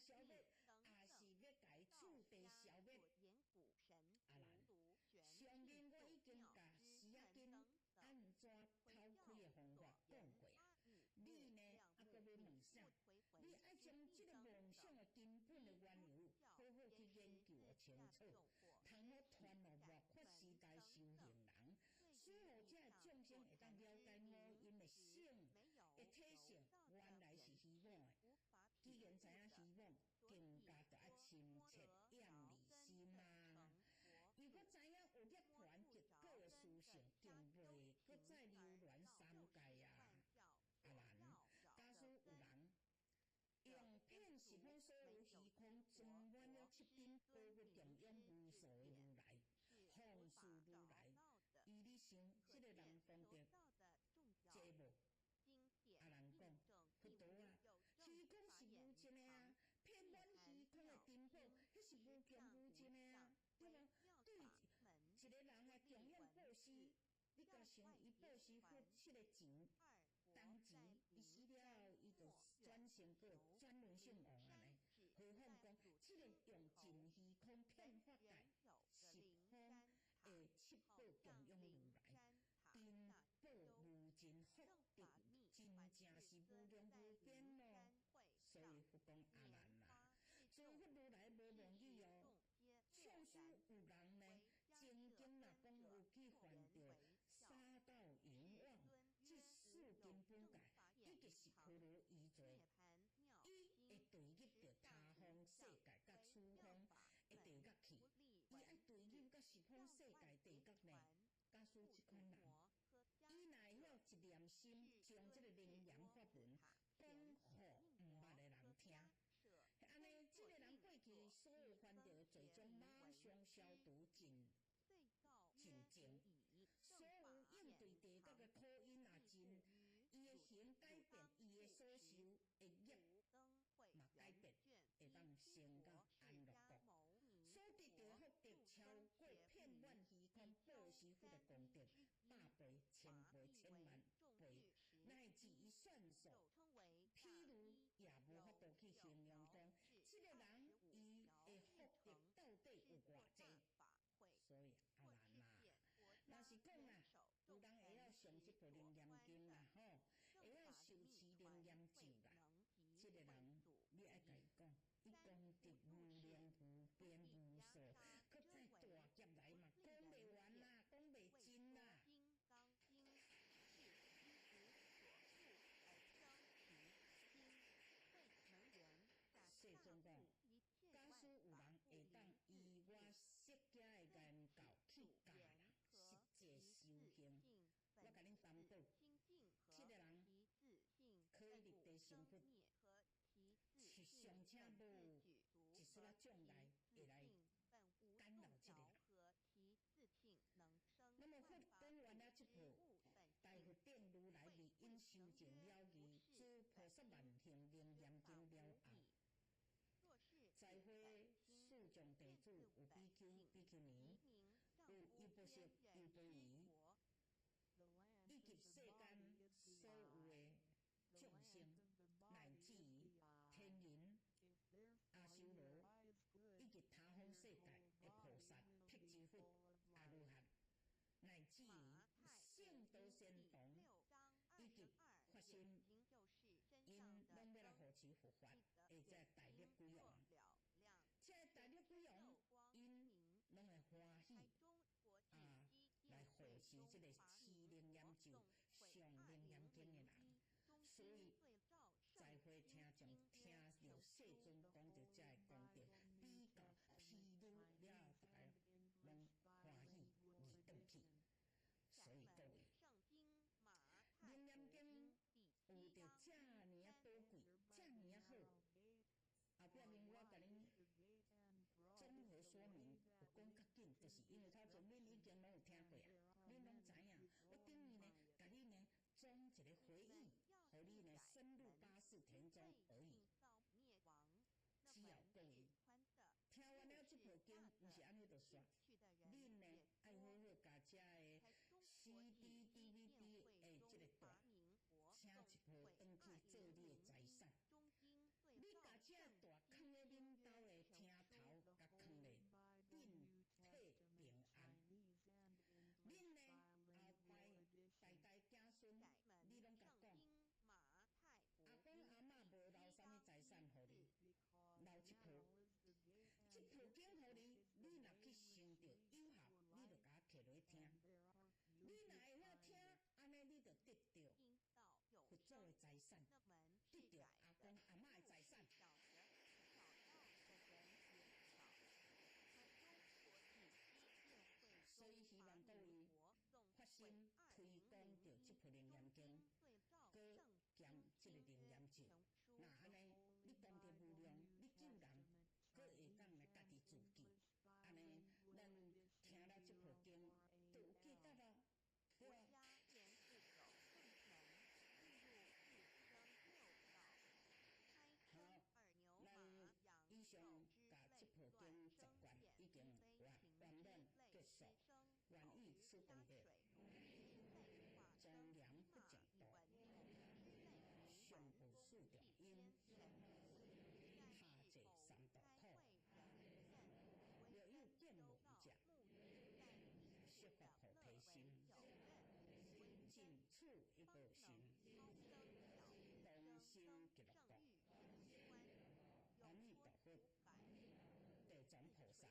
消滅，抑是欲共伊次第消滅？阿難，上面我已經共時仔經按怎剖開的方法講過啊，你呢猶閣欲問啥？你愛將這个夢想的根本的緣由好好去研究清楚，通好傳予末法時代修行人，使予這个眾生會當了解五陰的性的體性原來是虛妄的。既然知影虛妄，更加著愛深切厭離心啊！如果知影有涅槃結果的殊勝，更袂閣再流連三界啊！阿難，假使有人用遍十方所有虛空裝滿了七等寶物供養無數的如來，奉事如來，依你想，這个人功德濟無？阿難講，佛陀啊，虛空是無盡的啊，遍滿虛空的珍寶，彼是無窮無盡的啊，對無？對一个人來供養布施，你共想伊布施付七个錢，當錢伊死了後，伊就轉生過轉輪聖王按呢。何況講，這个用盡虛空遍法界十方的七寶供養如來，珍寶無盡福德，真正是無量無邊哦。所以佛講阿難啊，諸佛如來無妄語哦。創始有人呢，曾經若講有去犯著殺盜淫妄這四根本戒，以及是陀羅夷罪，伊會墜入著他方世界佮此方的地獄去。伊愛墜入佮十方世界地獄呢？假使這款人，伊若會曉一念心將這个楞嚴法門講予毋捌的人聽。按呢，這个人過去所有犯著的罪障馬上消除盡盡淨，所有應對地獄的苦因也盡，伊的行改變，伊的所受的業嘛改變，會當生到安樂國。所得的福德超過遍滿虛空布施佛的功德百倍、千倍、千萬倍，乃至於算數，譬如也無法度去形容講，這个人伊的福德到底有偌濟。所以阿難啊，若是講啊，有人會曉誦這部楞嚴經啦，吼，會曉受持楞嚴咒啦，這个人你愛共伊講，伊功德無量無邊無數，閣再大劫來嘛，講袂完啦，講袂盡啦。世尊講，假使有人會當依我釋迦的言教去教人，實際修行，我共恁擔保，這个人可以立地成佛，是尚且無一絲仔障礙會來干擾這个人。那麼佛講完了這部大佛頂如來為因修證了義諸菩薩萬行楞嚴經了後，在會四眾弟子有比丘、比丘尼，有優婆塞、優婆夷，以及世間所有的眾生，乃至於天人、阿修羅，以及他方世界的菩薩、辟支佛、阿羅漢，乃至於聖道仙王，以及發心，𪜶攏欲來護持佛法，的這大力鬼王，這大力鬼王，𪜶攏會歡喜啊，來護持這个持楞嚴咒、誦楞嚴經的人。所以，在會聽眾聽著世尊講著這个功德，比較譬如了，逐家攏歡喜而轉去。所以各位，楞嚴經有著遮爾仔寶貴，遮爾仔好。後壁面我共恁綜合說明，有講較緊，就是因為頭前恁已經攏有聽過啊，恁攏知影。我等於呢，共你呢裝一个回憶，予你呢深入八識田中而已。只要各位聽完了這部經，毋是按呢就煞，恁呢愛好好共遮个 CD、DVD 的這个帶，請一部轉去做你的財產。你共這個帶囥佇聽。你若會曉聽，按呢你就得著佛祖的財產，得著阿公阿嬤的財產。所以希望各位發心推廣著這部楞嚴經，閣兼這个楞嚴咒。若按呢，你功德無量，你救人，閣會當來家己自救。按呢，咱聽了這部經，就有記得咯，對吧？好，咱以上共這部經十卷已經圓滿結束，願以此功德，莊嚴佛淨土，上報四重恩，下濟三途苦。若有見聞者，悉發菩提心，盡此一報身，同生極樂國。阿彌陀佛，地藏菩薩。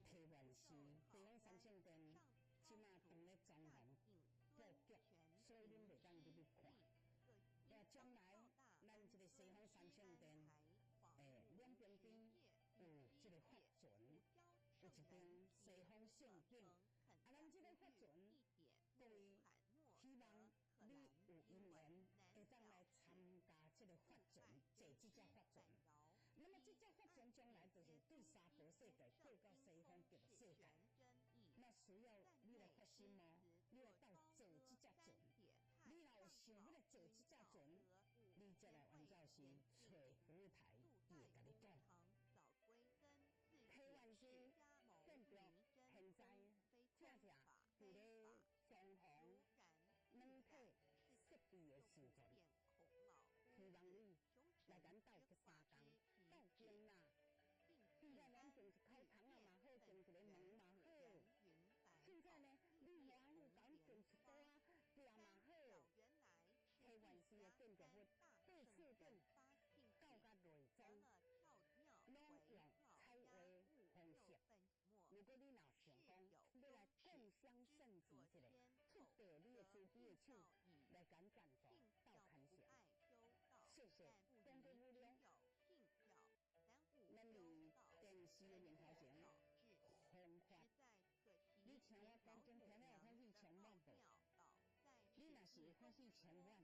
提願是西方三聖殿，這馬當咧裝潢布局，所以恁袂當入去看。啊，將來咱這個西方三聖殿，兩邊邊有這個法船，有一間西方聖境。啊，咱這個法船，各位希望你有因緣會當來參加這個法船，坐這隻法船。那麼這隻法船將來就是對娑婆世界過到西方極樂世界。那需要你來發心哦，你來鬥坐這隻船。你若有想欲來坐這隻船，你再來圓教寺揣服務台，伊會共你講。提願寺建築現在正正佇咧裝潢軟體設備的時陣，希望你來共阮鬥相共鬥經啦。現在咱種一口窗仔嘛好，種一个門嘛好。現在呢，你歡喜共阮種一桌仔壁嘛好。提願寺的建築物對次頂到甲內裝，攏用彩畫方式。如果你若想講欲來共襄盛舉一下，出著你的慈悲的手來共贊助鬥牽成，謝謝功德無量。咱佇電視的鏡頭前弘法，你聽我講經聽了有歡喜充滿無？你若是有歡喜充滿，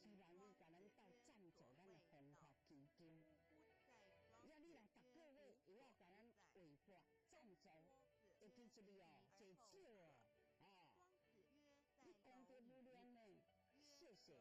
希望你共咱鬥贊助咱的弘法基金。抑你若逐個月會曉共咱劃撥贊助，會記一字哦，濟少哦，哦，你功德無量呢，謝謝。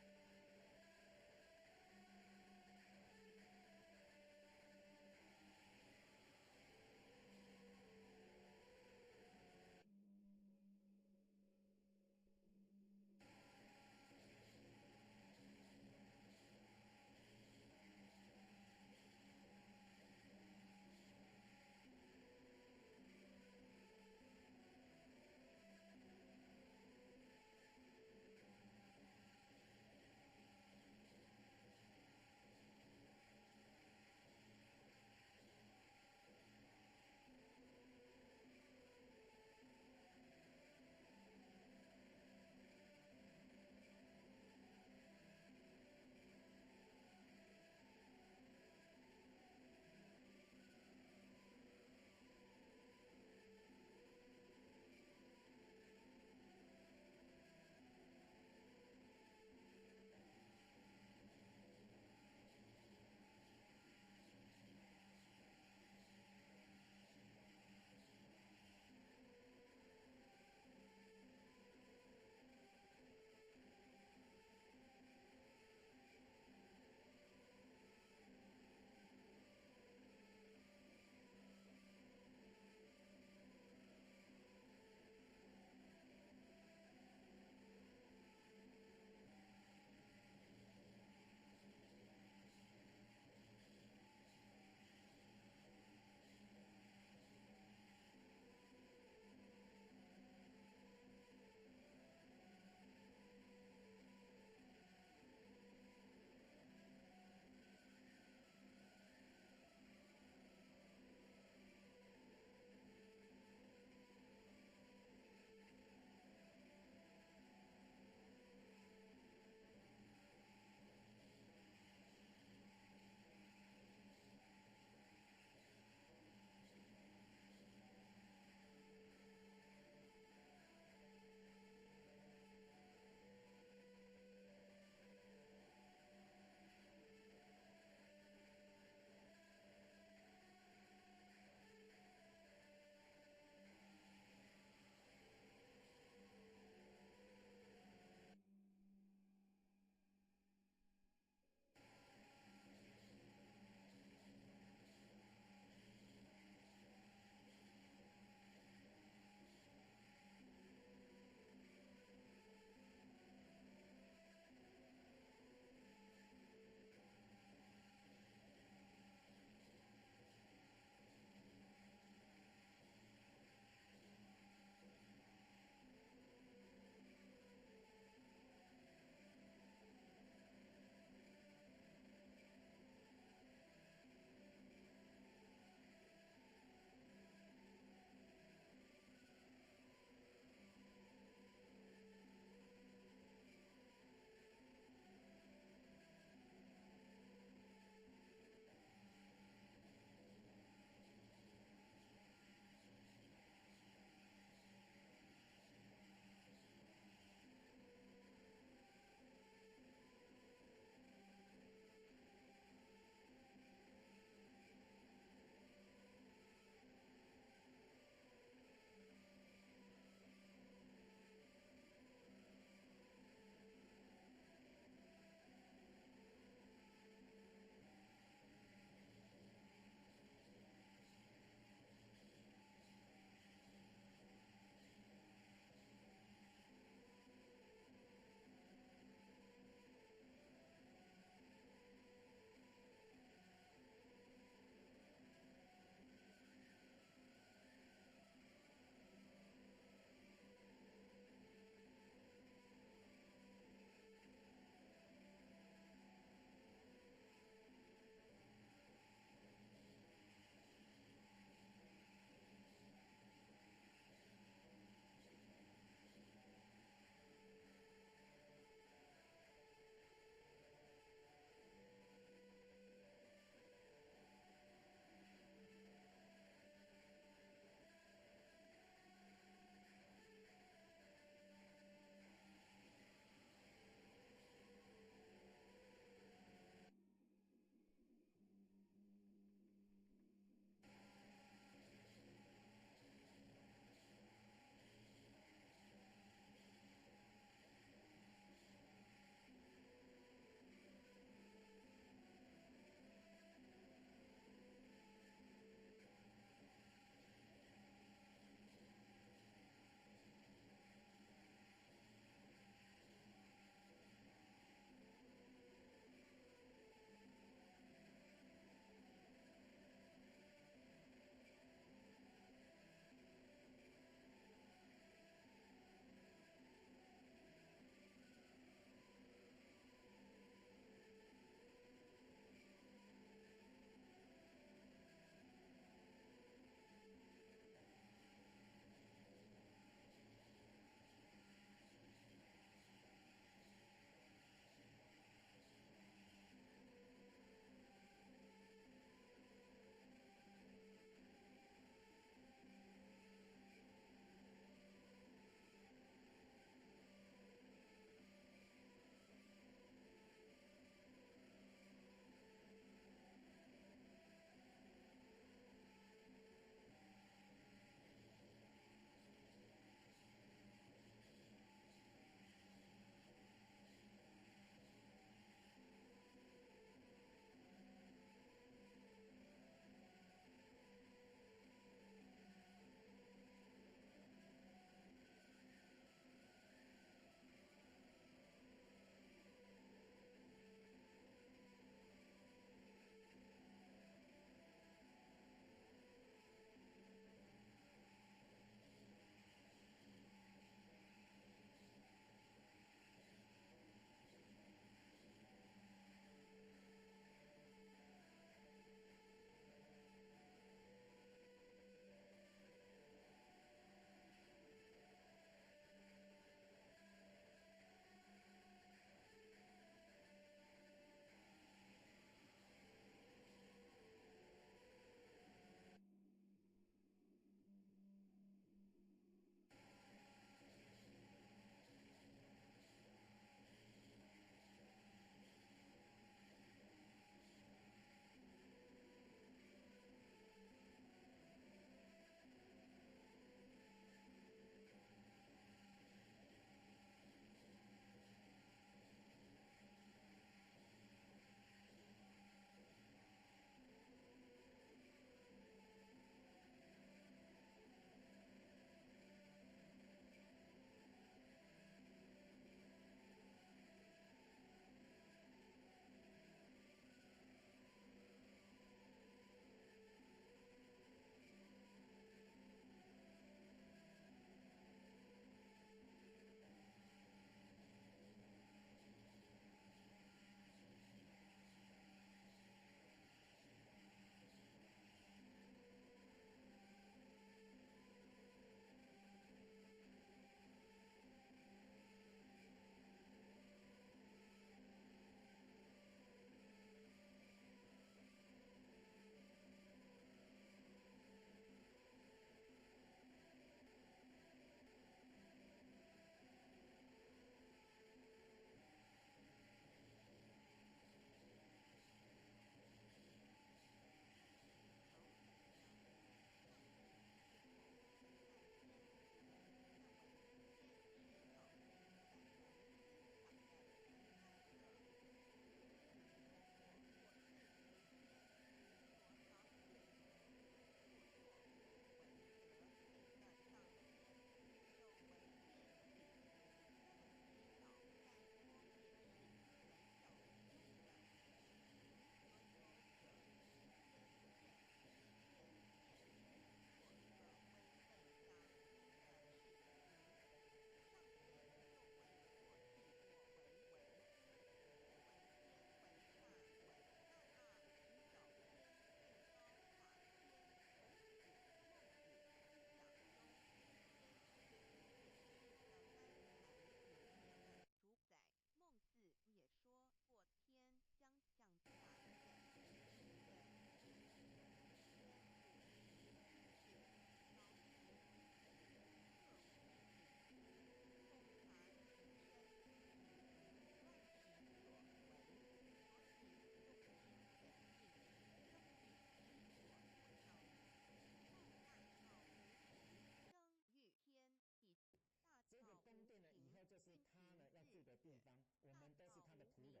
地方，我們都是他的僕人。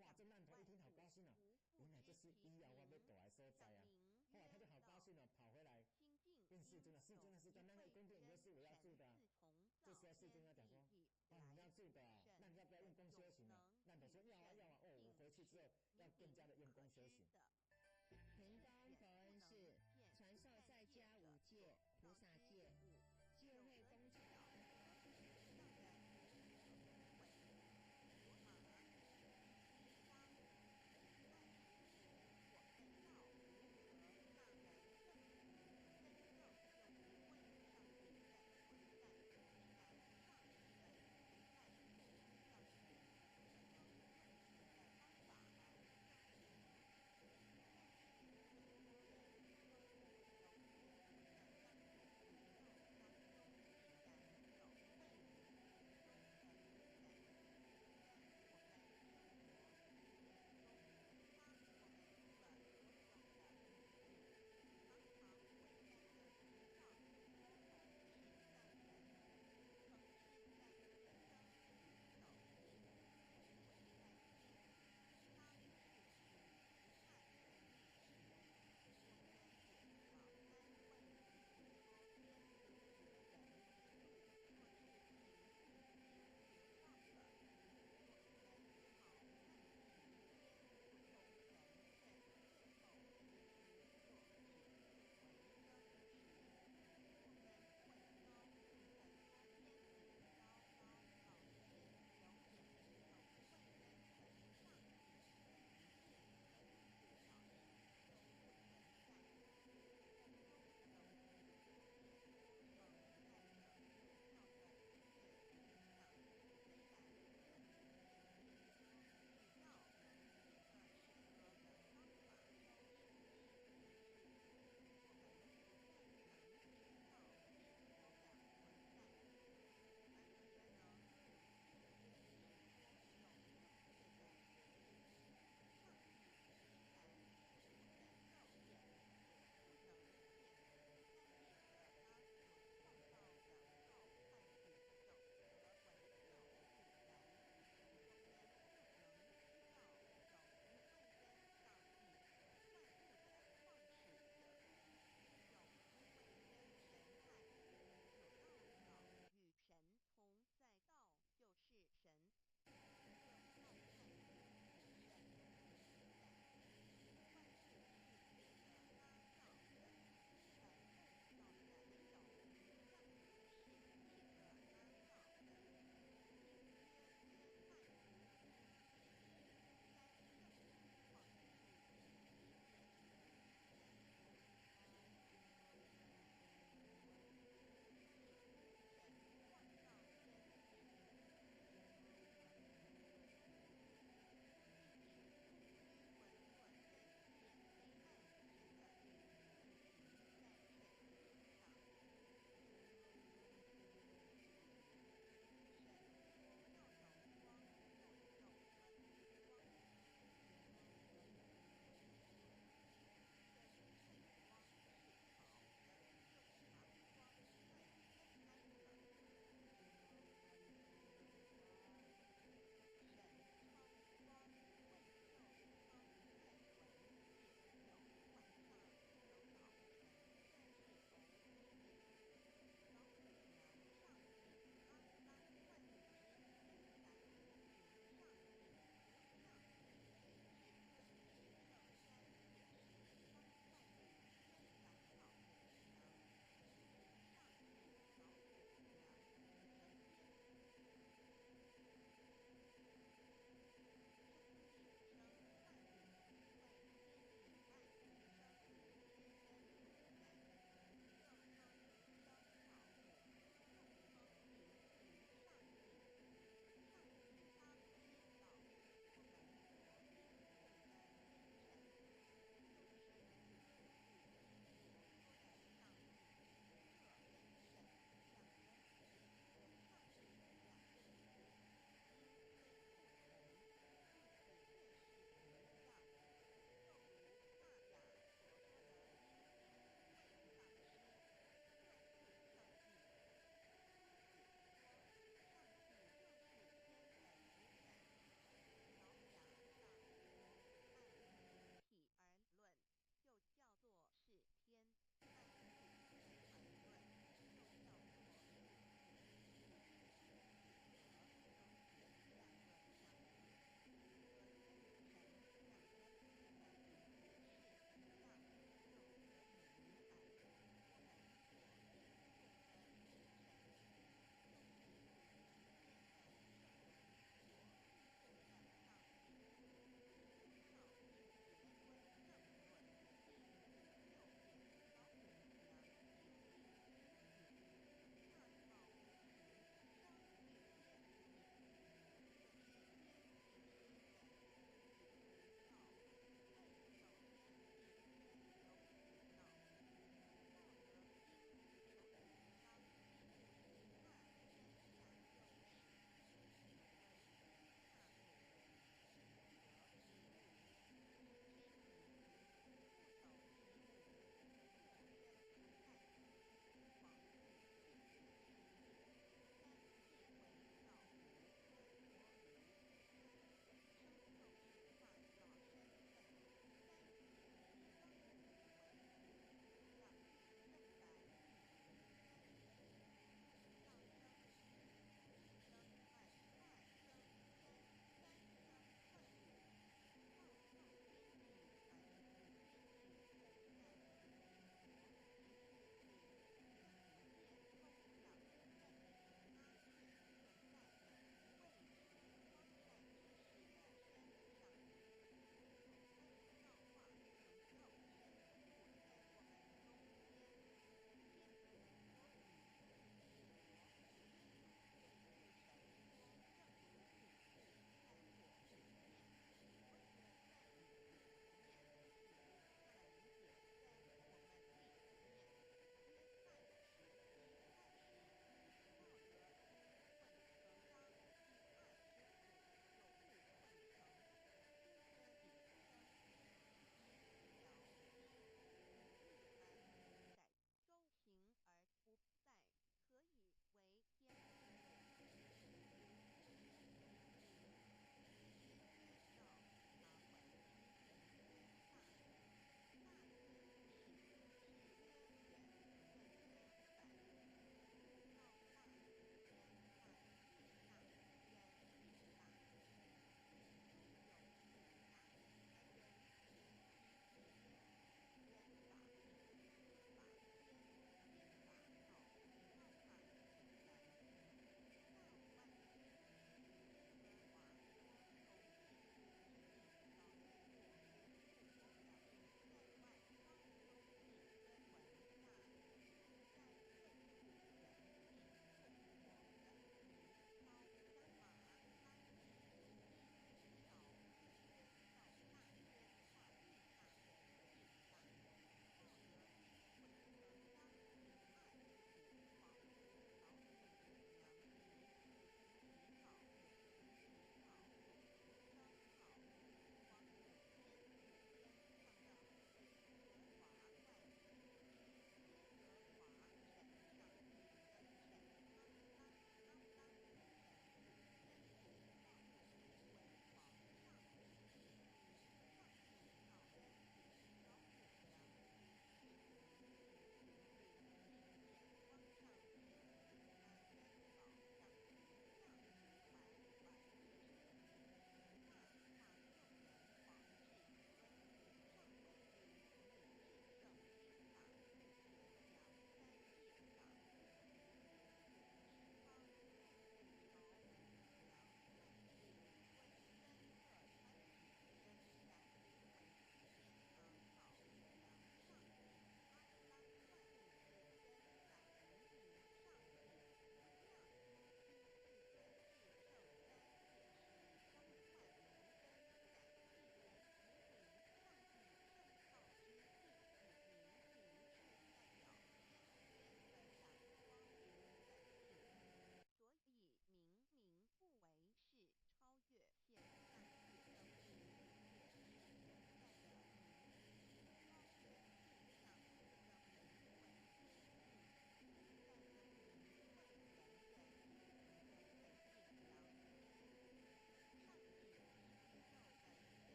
哇，這難陀一聽好高興哦，原來這是以後我欲蹛的所在啊！後來他就好高興哦，跑回來問世尊啊，世尊啊，世尊，那個宮殿也是我要住的啊。這時候世尊要講說，啊，你要住的啊，那你要不要用功修行啊？難陀說要啊要啊，哦，我回去之後要更加的用功修行。屏東佛恩寺傳授在家五戒、菩薩戒、戒慧工程。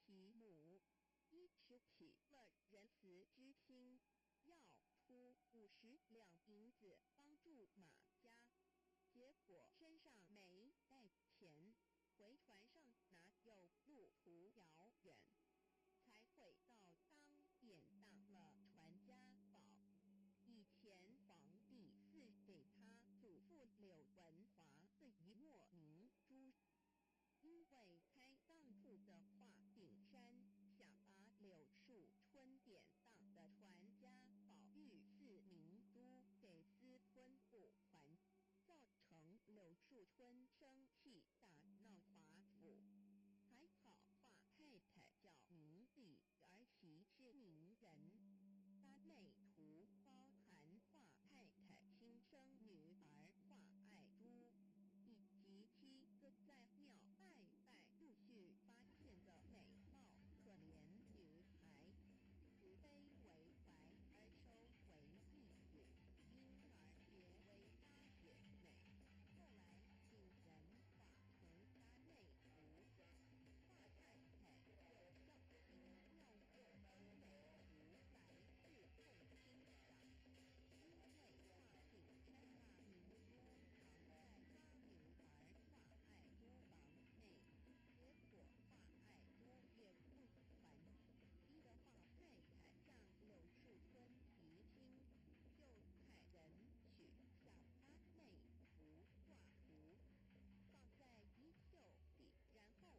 其母，一时起了仁慈之心，要出50两银子帮助马家，结果身上没带钱，回船上拿又路途遥远，才会到当典当了传家宝。以前皇帝赐给他祖父柳文华的一抹明珠，因为开当铺的华顶山想把柳树春典当的传家宝御赐明珠给私吞不还，造成柳树春生气打闹华府。还好华太太叫明理，而其是名人，八妹图包含华太太亲生女儿华爱珠，以及七个在庙拜拜陆续发现的美貌可怜女孩，慈悲为怀而收为义女，因而结为八姐妹。后来请人画成八妹图，华太太就孝心要用八妹图来自奉亲长。因为华顶山把明珠藏在他女儿华爱珠房内，结果华爱珠也不还，逼得华太太向柳树春提亲，就派人取下八妹图挂图，放在衣袖里，然后拿出八妹图，指着他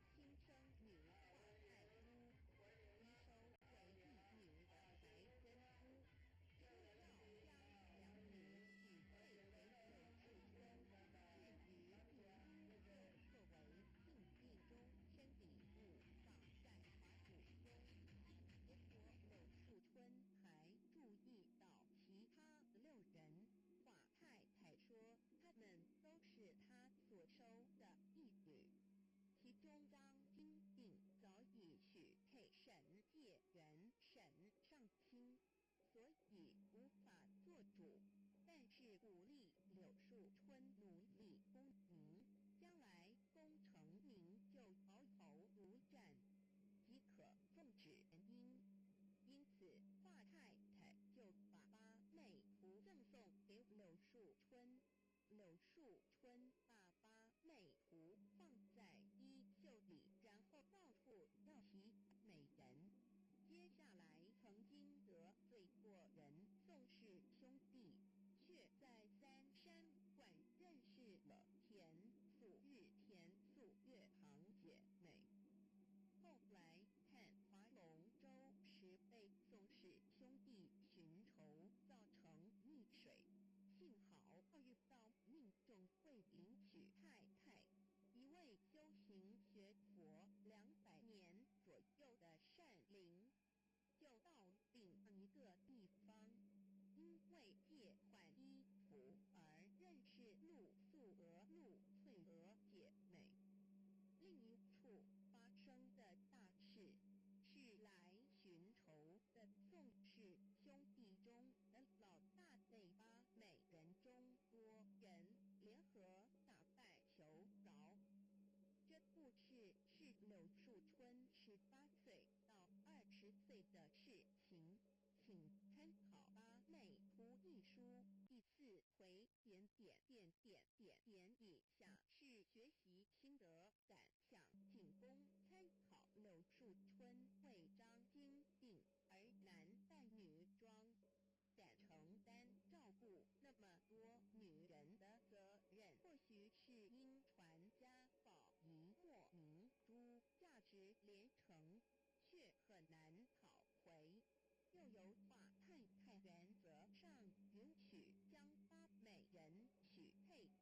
亲生女华爱珠，已收为义女的白珍珠，说要将两女许配给柳树春，至于明珠就作为聘定终身礼物放在华府中。结果柳树春还注意到其他六人，华太太说他们都是他所收的义女，其中张金定早已许配沈介元沈尚卿，所以无法做主，但是鼓励柳树春努力功名，将来功成名就矛头如战，即可奉旨联姻。因此华太太就把八妹图赠送给柳树春。柳树春把八妹图放在衣袖里，然后到处要其美人。接下来曾经得罪过人宋氏兄弟，却在三山馆认识了田素日、田素月堂姐妹。后来看划龙舟时被宋氏兄弟寻仇，造成溺水，幸好遇到命中会领取太太，一位修行学佛200年左右的善灵，就到另一个地方，因为借换衣服而认识陆素娥、陆翠娥姐妹。另一处发生的大事，是来寻仇的宋氏兄弟中的老大被八美人中多人联合打败求饶。这故事是柳树春18岁到20岁的事情，请参考《八妹图》一书第四回点点点点点点。以下是学习心得感想，仅供参考。柳树春为张金定而男扮女装，敢承担照顾那么多女人的责任，或许是因传家宝一抹明珠价值连城，却很难讨回。又由华太太原则上允许将八美人许配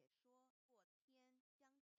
1:1。起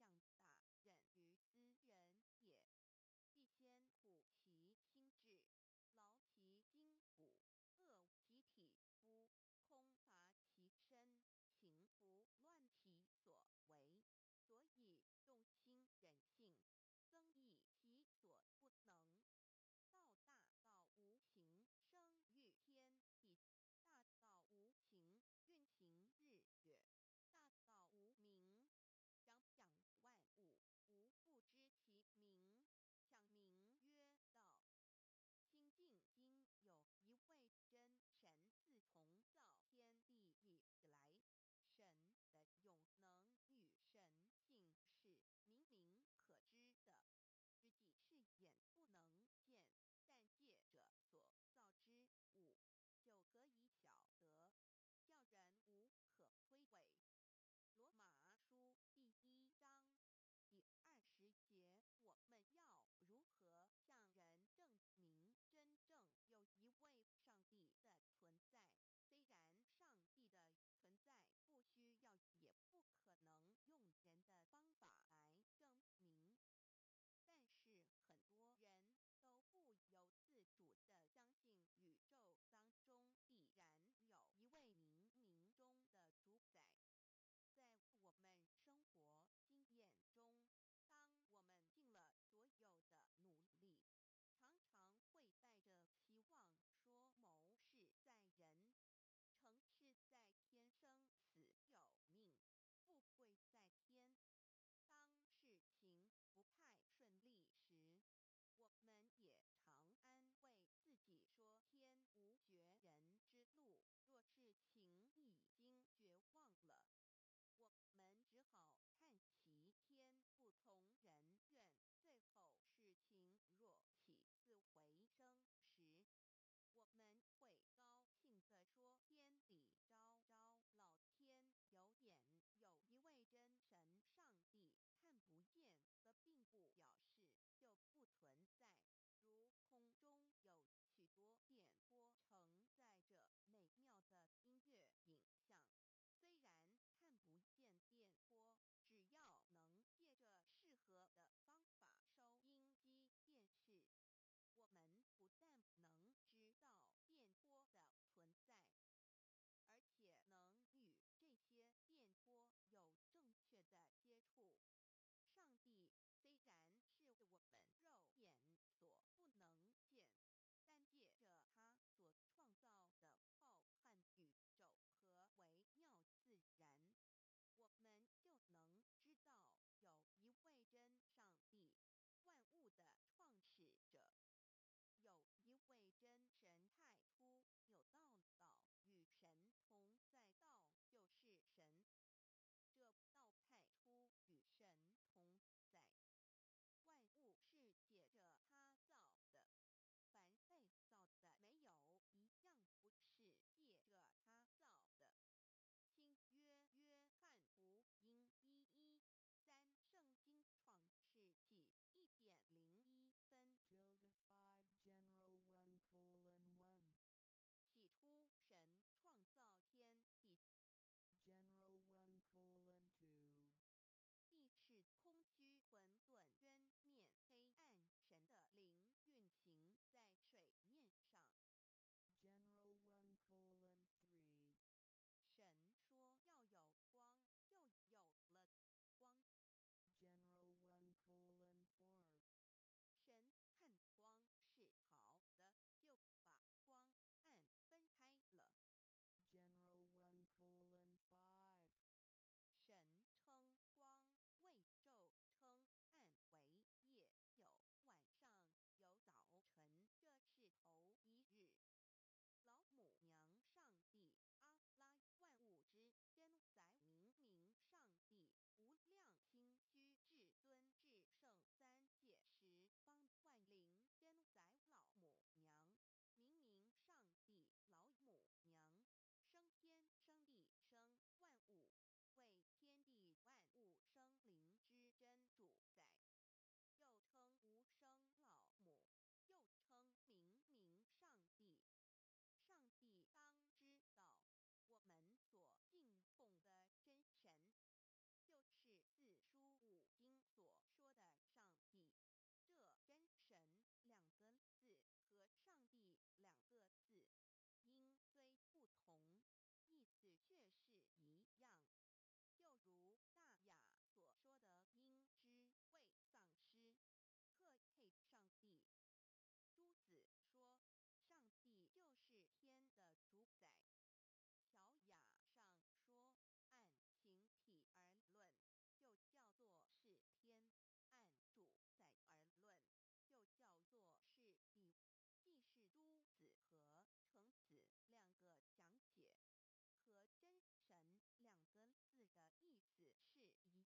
初。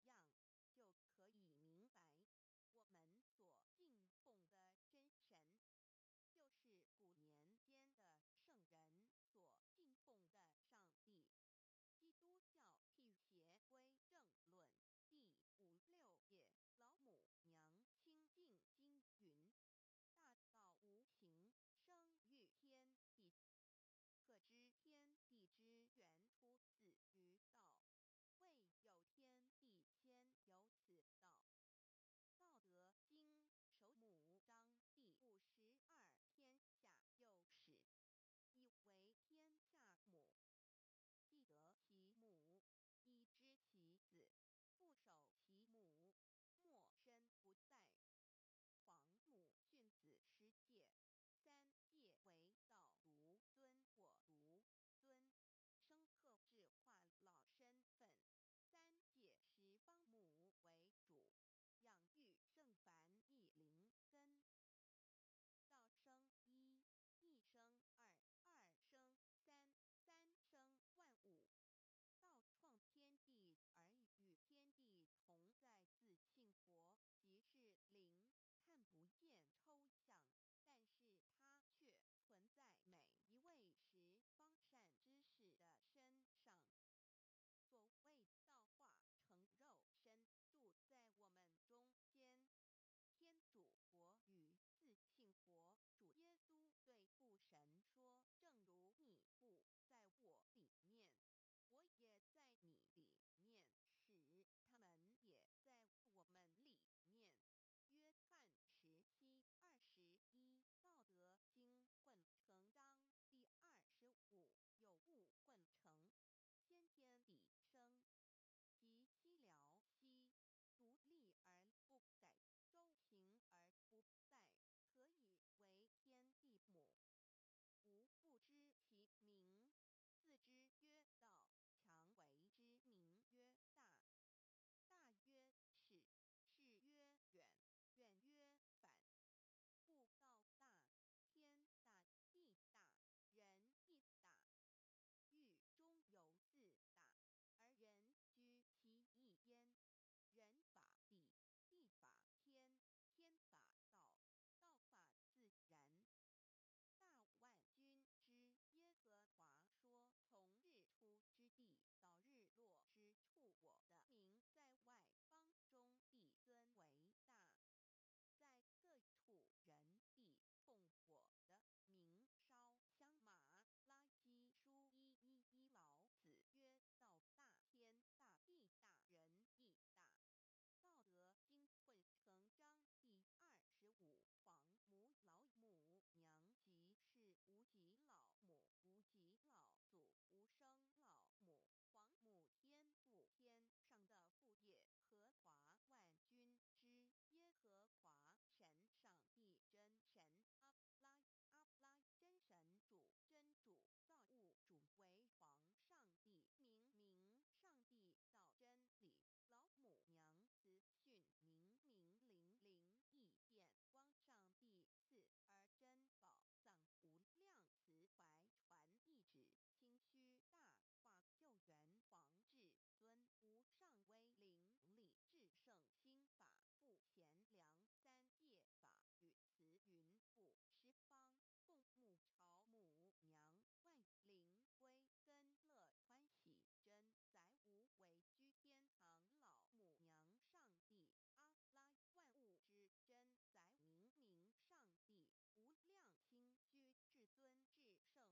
樣，就可以明白，我們所敬奉的真神，就是古年間的聖人所敬奉的上帝。基督教辟邪歸正論第五六頁，老母娘清淨經雲：大道無形，生於天地。可知天地之原出自於道，未有天地先有此道。道德經首五章第52天下有始，以為天下母。既得其母，以知其子，不守其母，莫身不在。皇母训子十戒，三戒為道獨尊我獨尊，生客制化老身份。三戒十方母為主，養育聖凡一靈根。道生一，一生二，二生三，三生萬物。道創天地而與天地同在，自性佛即是靈，看不見抽象，但是它卻存在每一位十方善知識的身上。所謂道化成肉身，住在我們中間。天主國與自性佛主耶穌對父神說：正如你父在我裡面，我也在你裡面，使他們也在我們裡面。約翰17:21，道德經混成章第25，有物混成，先天地生，其兮寥兮，獨立而不宰，周行而不殆，可以為天地母。吾不知其名，自知曰道，強為之名曰大。大曰始，始曰遠，遠曰反。故道大，天大，地大，人亦大。域中有四大，而人居其一焉。人法地，地法天，天法道，道法自然。大萬軍之耶和華說：從日出之地到日落之處，我的名在外邦中必尊為大，在各處人必奉我的名燒香。馬拉基書1:11老子曰：道大，天大，地大，人亦大。道德經混成章第25，皇母老母娘即是無極老母，無極老祖，無生老母，皇母天父天上的父耶和華萬軍之耶和華神上帝真神阿拉阿拉真神主真主造物主為皇上帝明明上帝道真理老母娘慈訓明明靈靈異變光上帝賜而珍寶藏無量慈懷傳懿旨清虛大化救援皇至尊無上威靈力至聖心法父賢良三界法與慈雲父十方共母朝母娘萬靈歸根樂歡喜真宰無為居天堂老母娘上帝阿拉萬物之真宰明明上帝無量清虛至尊至聖三界十方萬靈真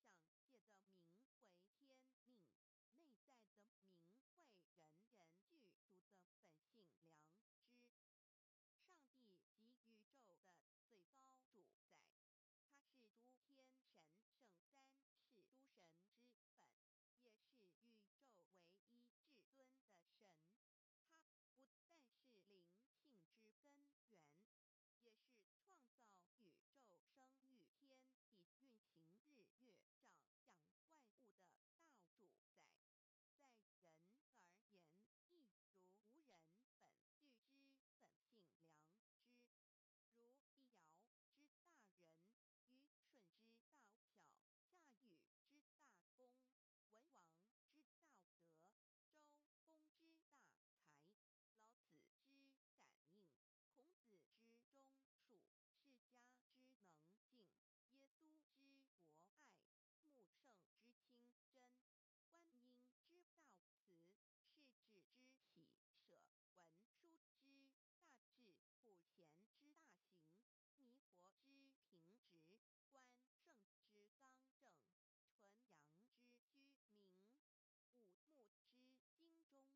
宰一點明明上帝聖號之意以明明是代表先天純陽光明本性，所以明明不為是超越現象界的明，且是內在的明。超越現象界的明為天命，內在的明為人人具足的本性良知。上帝即宇宙的最高主宰，他是諸天神聖三世諸神之本，也是宇宙唯一至尊的神。他不但是靈性之根源，也是創造宇宙生育天地運行博愛、母聖之清真、觀音之大慈、勢至之喜捨、文殊之大智、普賢之大行、彌佛之平直、關聖之剛正、純陽之居明、五目之精中等十方眾聖、三世諸佛，一切奧義妙理、無量智慧功德、神通妙用，全是由上帝的性體中流露出來的。上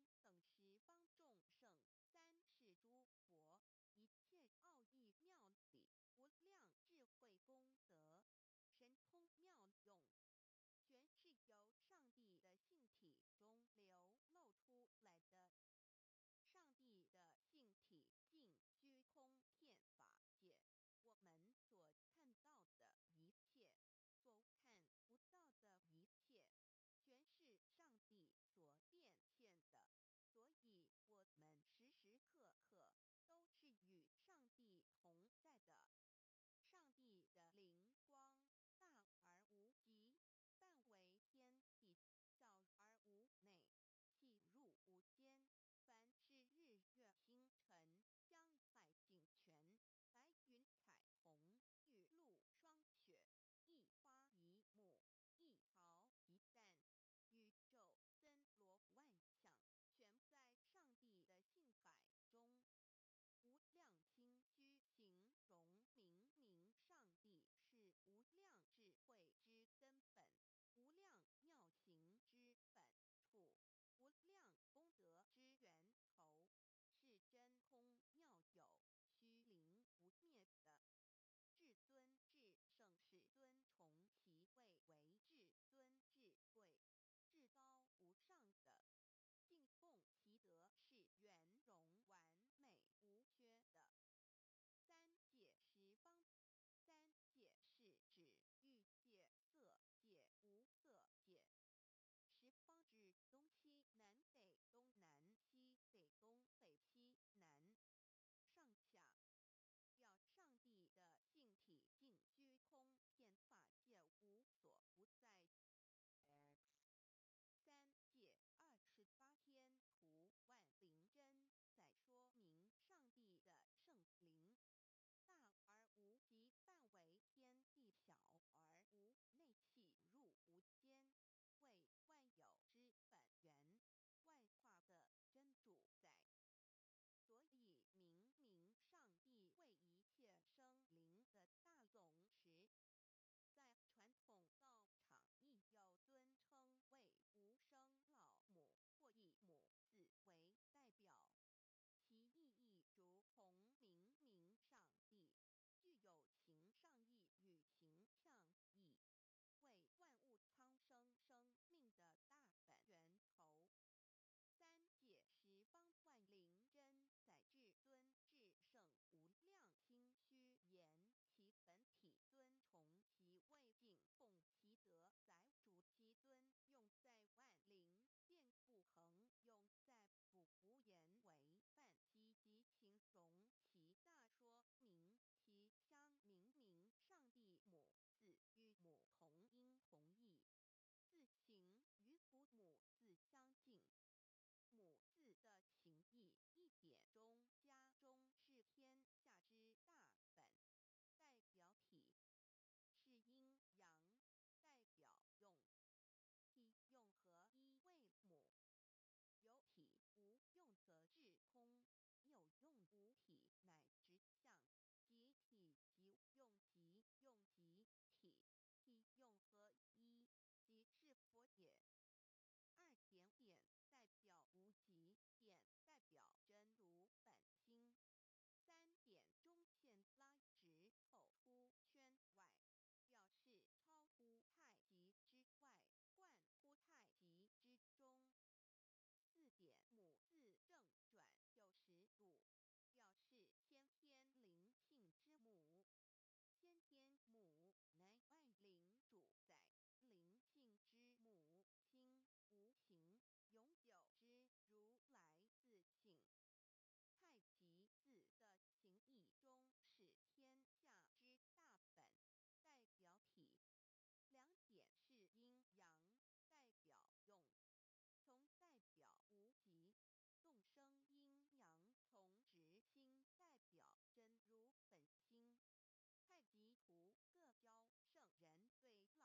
帝的性體盡虛空遍法界，我們所看到的一切，所看不到的一切，全是上帝所變現的。所以，我們時時刻刻都是與上帝同在的。上帝的靈光大而無極，範圍天地，小而無內，細入無間。凡是日月星辰、江海井泉、白雲彩虹、雨露霜雪，一花一木，一桃一旦，宇宙森羅萬象，全在上帝的性海中。無量清虛形容明明上帝是無量智慧之根本，無量妙行之本處，無量功德之源頭，是真空妙有、虛靈不滅的。至尊至聖世尊崇其位為至尊至貴、至高無上的，敬奉其德是圓融完美無缺的。三界十方，三界是指欲界、色界、無色界。十方指東西南北東南西北東北西南上下，表上帝的性體盡虛空遍法界無所不在。三界28天圖萬靈真在說明上帝的聖靈大而無極，範圍天地，小而無內，細入無間，為萬有之本源，萬化的真主宰。所以明明上帝為一切生靈的大總持。在傳統道場亦有尊稱為無生老母或以母字為代表，其意義如同明明上帝，具有形上意與形象意，為萬物蒼生生命的大本源頭。三界十方萬靈真在至尊至聖無量清虛言其本體尊崇其位敬奉其德載主其尊用在萬靈變不恆用在不無言為范其及形容其大說明其相明明上帝母字與母同音同義，字形與古母字相近。母字的形義一點中加中是天下之大本，代表體，是陰陽，代表用，體用合一為母，有體無用則致空，有用無體乃實相，即體即用即用即體，體用合一，即是佛也。二點點代表無極，點代表真如本心。三點中線拉直後出圈外，表示超乎太極之外，貫乎太極之中。四點母字正轉90度，表示先天靈性之母。先天母乃萬靈主宰，靈性之母親，無形永久之如來自性。太極字的形義中是天下之大本，代表體。兩點是陰陽，代表用。從代表無極，動生陰陽從直心，代表真如本心。太極圖各教聖人對老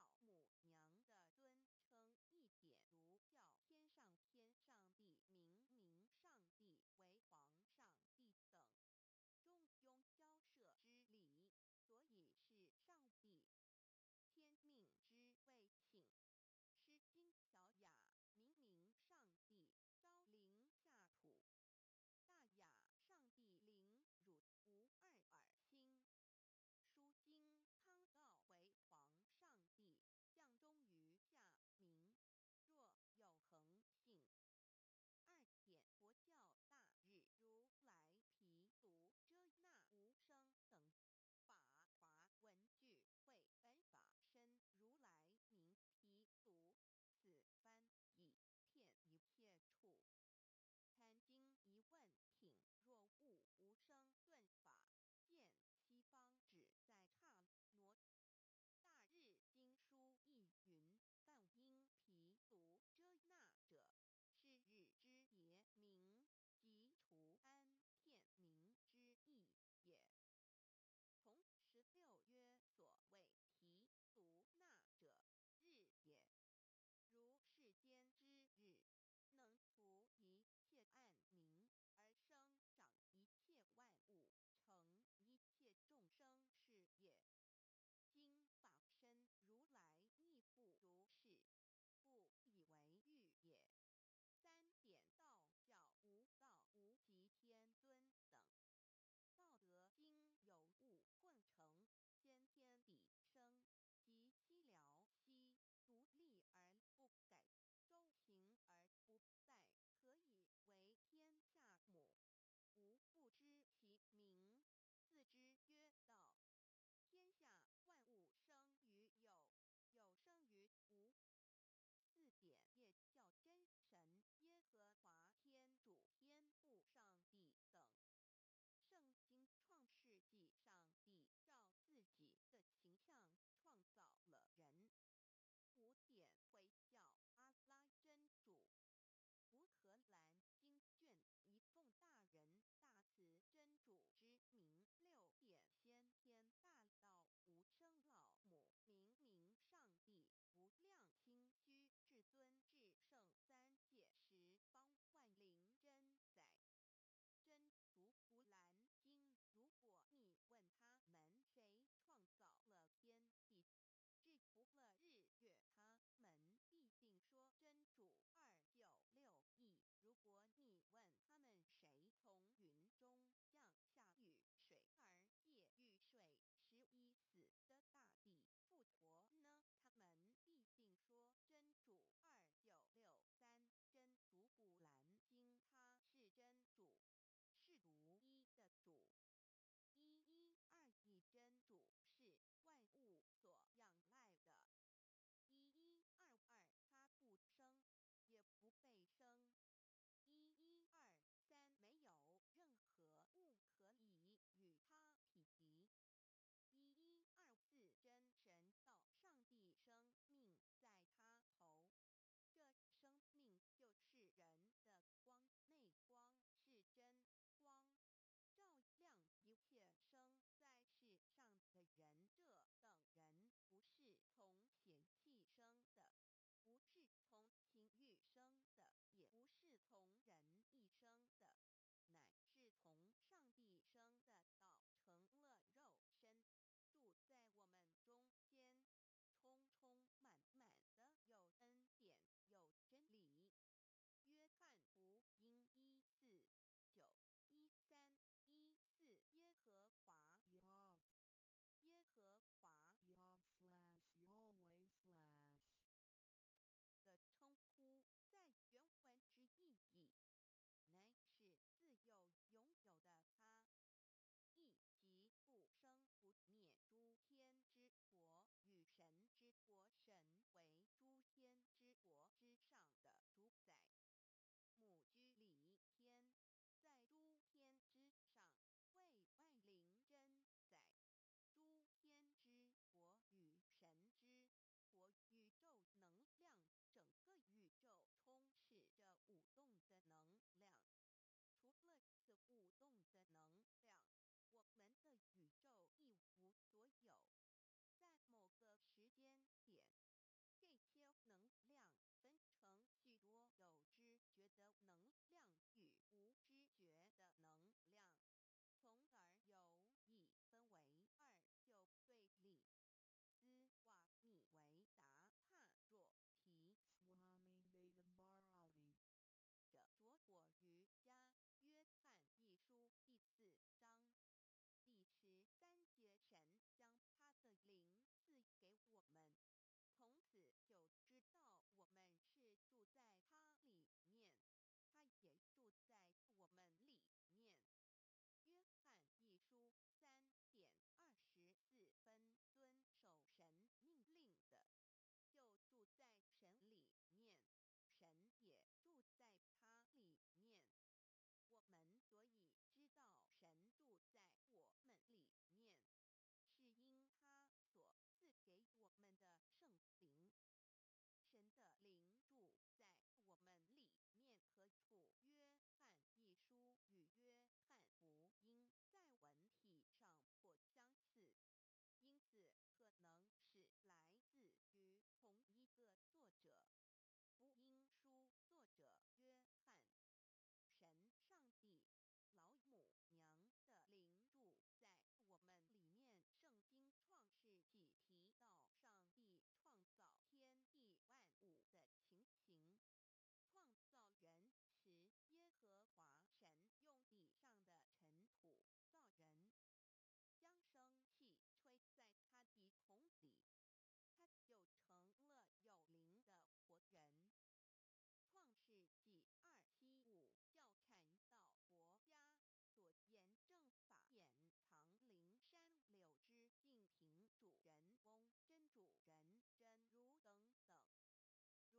问听若悟无生顿法见西方只在刹那。大日经疏亦云：梵音毗卢遮那者，是日之别名，即除安片名之意也。同16曰：所谓毗卢那者，日也。如世间之日，能除一切暗冥，而生长一切万物，成一切众生是也。今法身如来亦复如是，故以为喻也。3点道教无道无极天尊等。道德经有物混成，先天地生，极西辽兮，独立而不改，周行而不败，可以为天下母。吾不知其名，自之曰道。天下万物生于有，有生于无。4点业教真神耶和华天主天父上帝等。圣经创世纪上帝照自己的形象创造了人。5点回教阿拉真主。古可兰经卷一奉大仁大慈真主之名。6点先天大道无生老母明明上帝无量清虚至尊至圣三界十方万灵真宰。真如古兰经，如果你问他们谁创造了天地，制服了日月，他们必定说真主。296亿。如果你问他们谁从云中降下雨水，而借雨水使已死的大地复活呢？他们必定说真主。2963真如古兰经，他是真主，是独一的主。1121真主是万物所仰赖的。1122他不生，也不被生。1123没有任何物可以与他匹敌。1124真神道上帝生命在他头，这生命就是人的光，内光是真光，照亮一切生在世上的人。这等人不是从血气生的，不是从情欲生的，也不是从人意生的，乃是从上帝生的。道成了肉身，住在我们中间，充充满满的有恩典，有真理。约翰福音1、4、9、1、3、1、4耶和华耶和华 Yah/Yahweh/ 的称呼，在原文之意义，乃是自有永有的他，意即不生不灭诸天之国与神之国，神为诸天之国之上的主宰。母居里天，在诸天之上，为万灵真宰。诸天之国与神之国，宇宙能量，整个宇宙充斥着舞动的能量。除了这舞动的能量，我们的宇宙一无所有。在某个时间点，这些能量分成许多有知觉的能量与无知觉的能量，从而有一分为二就对立。斯瓦米维达帕若提 Swami Veda Bharati 着拙火瑜伽，约翰一书第4章第13节，神将他的灵赐给我们，从此就知道我们是住在他里面，他也住在我们里面。约翰一书3点24分，遵守神命令的，就住在神里面，神也住在他里面。我们住在我們裡面和父約翰一書與約翰福音在文體上頗相似，因此可能是來自於同一個作者。福音書作者約翰。神上帝老母娘的靈住在我們裡面。聖經創世紀提到上帝創造天地萬物的情形。創造人時，耶和華神用地上的塵土造人，將生氣吹在他鼻孔裡，他就成了有靈的活人。創世紀275教禪道佛家所言正法眼藏靈山柳枝淨瓶主人翁真主人真如等等。儒家所言大學之道三人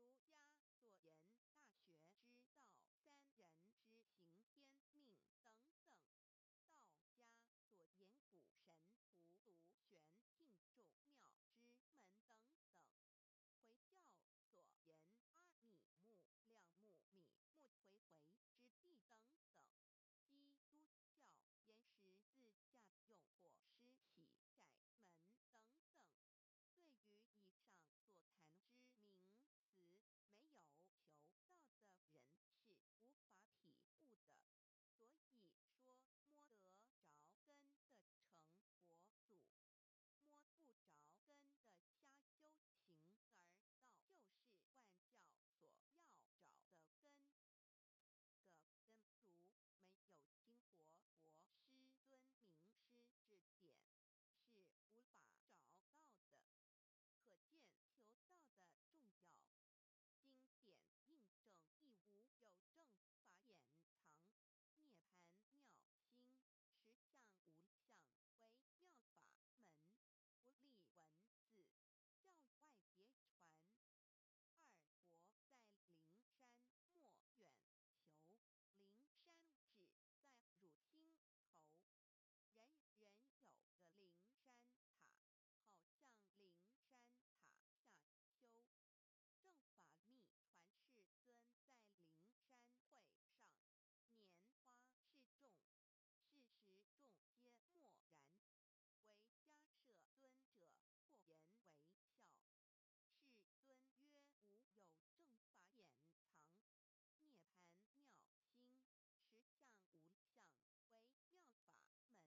之行天命等等。道家所言古神符獨玄磬眾妙之門等等。回教所言阿米木兩木米木回回之地等等。基督教言十字架用火施洗窄門等等。對於以上所談之名詞，沒有求道的人是無法體悟的。所以說摸得著根的成佛祖，摸不著根的瞎修行，而道就是萬教所要找的根。個根如沒有經活佛師尊明師指點，是無法找到的。可見求道的重要。經典印證亦無有正法眼藏涅槃妙心實相無相微妙法門，不立文字，教外別傳。二佛在靈山莫遠求，靈山址在汝清口，人人有個靈山塔，好向靈山塔下修。正法秘傳世尊在靈山會上拈花示眾，是時眾皆默然，唯迦葉尊者破顏微笑。世尊曰：無有正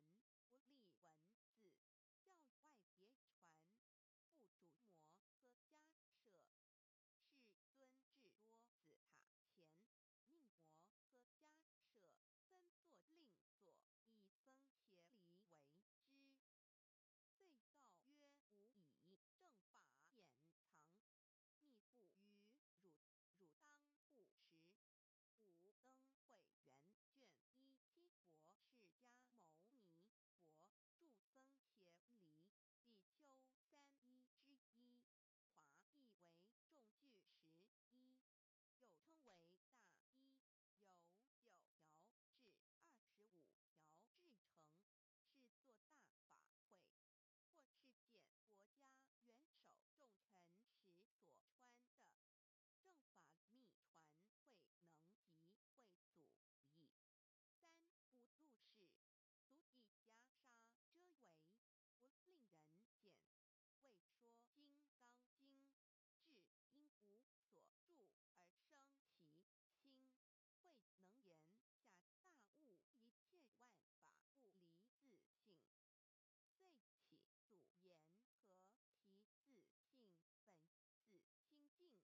法眼藏涅槃妙心實相無相微妙法門，不立文字，教外別傳。付囑摩訶迦葉。世尊至桌子塔前，命摩訶迦葉分座令座，以僧伽梨為之。遂告曰：吾以正法眼藏密付於汝，汝當護持。五燈會元卷17佛釋迦牟尼佛著僧伽梨比丘三衣之一，華意為眾具十衣，又稱為大衣，由9條至25條制成，是做大法會或是見國家元首重臣時所穿的。正法秘傳慧能及慧祖以三不入室，足以袈裟遮圍，不令人見。為說金剛經，至應無所住而生其心，慧能言下大悟一切萬法不離自性。遂起祖言何其自性本自清淨何其自性本不生滅何其自性本自具足何其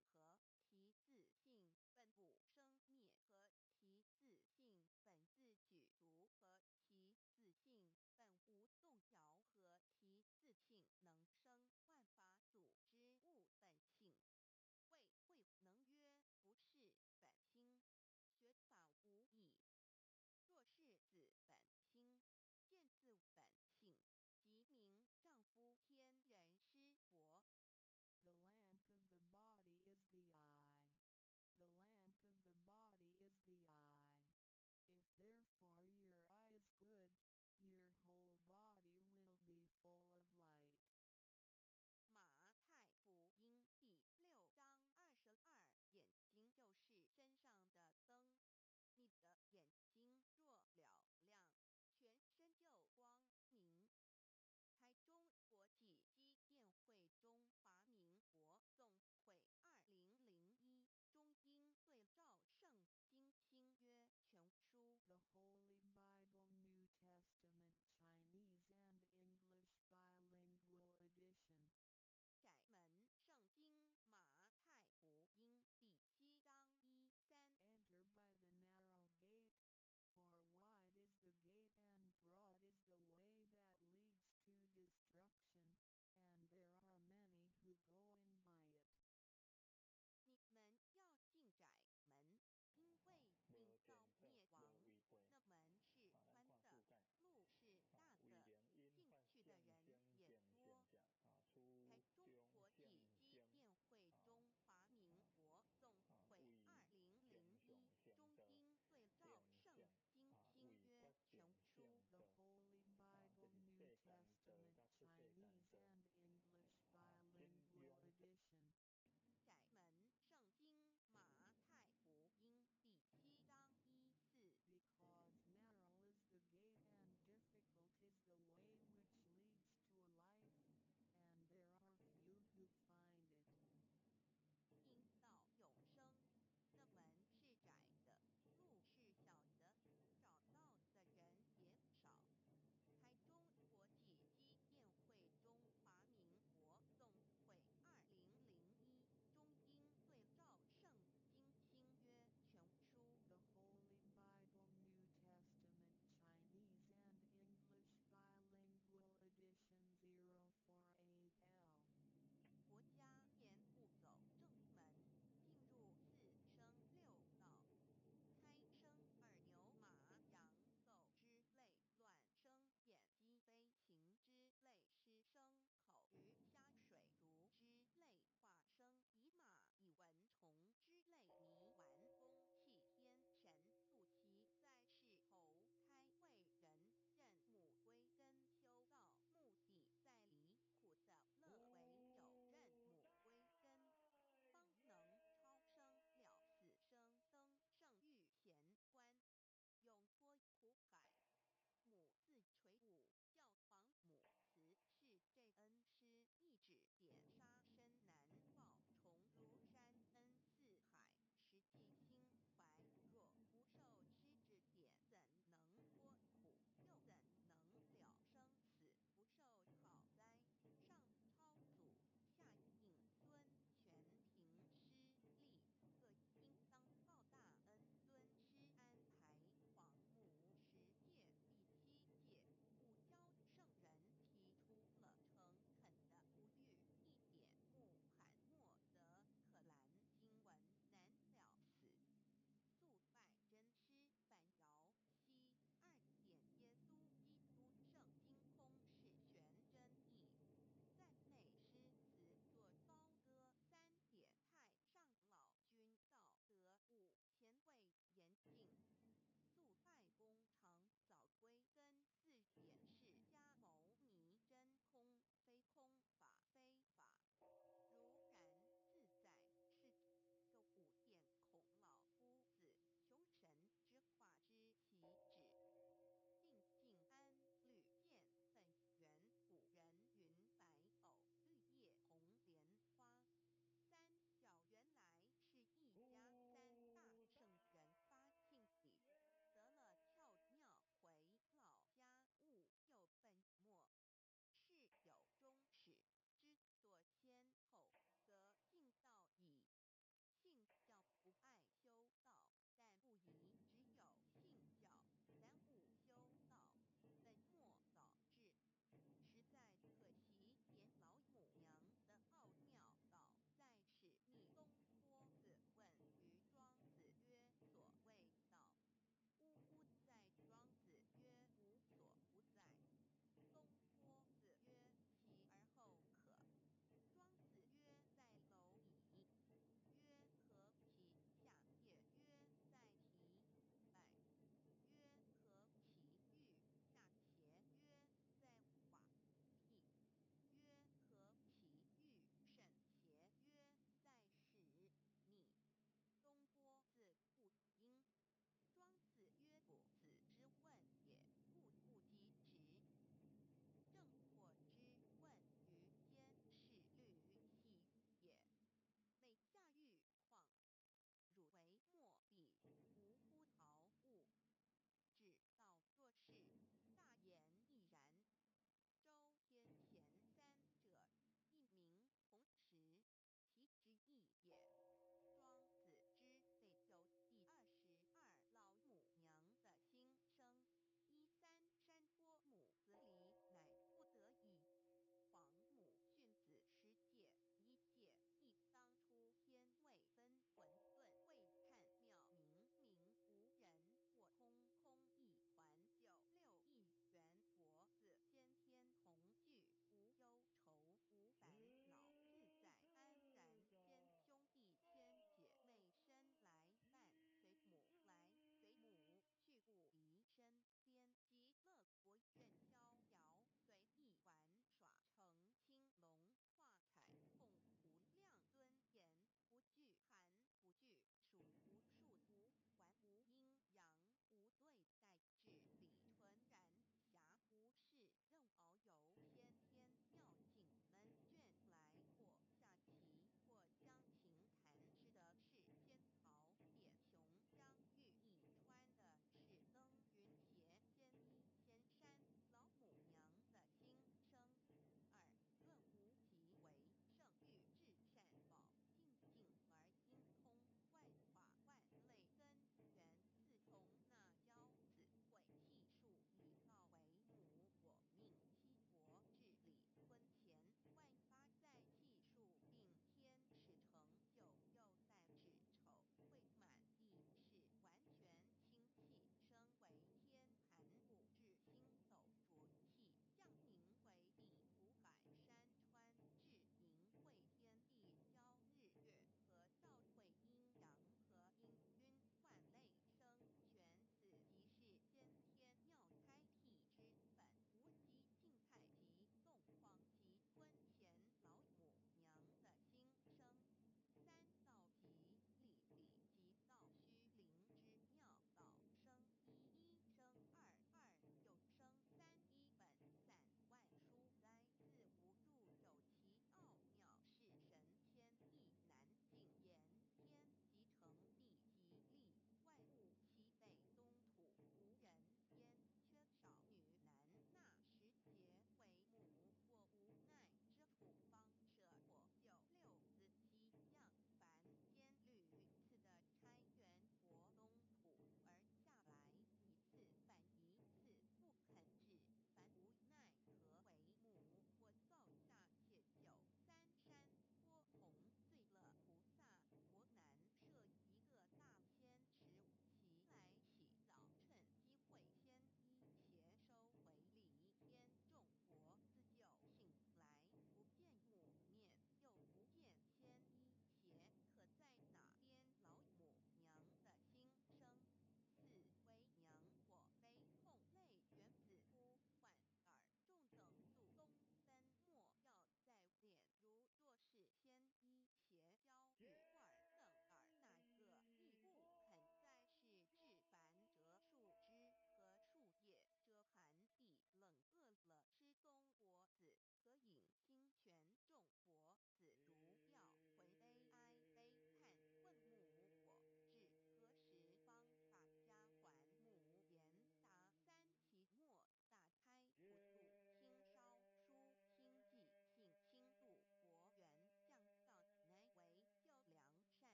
自性本無動搖何其自性能生萬法祖之悟本性。魏慧能曰：不是本心，學法無益。若是自本心，見自本性，即名丈夫天人師佛。 The lamp of the body is the eye. The lamp of the body is the eye. If therefore your eye is good, your whole body will be full of light. 馬太福音第6章22眼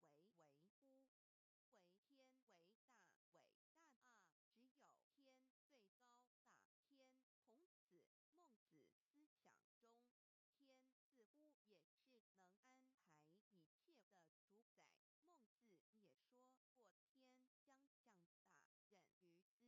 為為乎？惟天為大，偉大啊！只有天最高大。天，孔子、孟子思想中，天似乎也是能安排一切的主宰。孟子也說過：天將降大任於斯人也，必先苦其心志，勞其筋骨，餓其體膚，空乏其身，行拂亂其所為，所以動心忍性，增益其所不能。道大道無形，生於天地；大道無形，運行日月；大道無名，長養萬物，吾不知其名，嚮名曰道。清淨經有一位真神，自從造天地以來，神的永能與神性是明明可知的，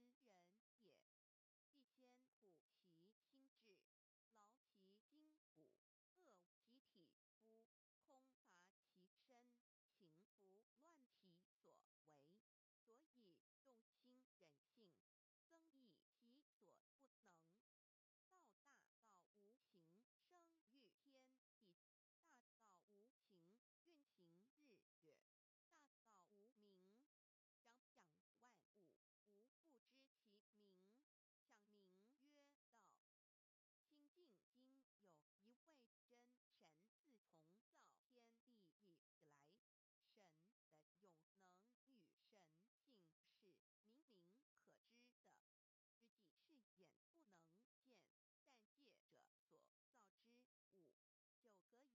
實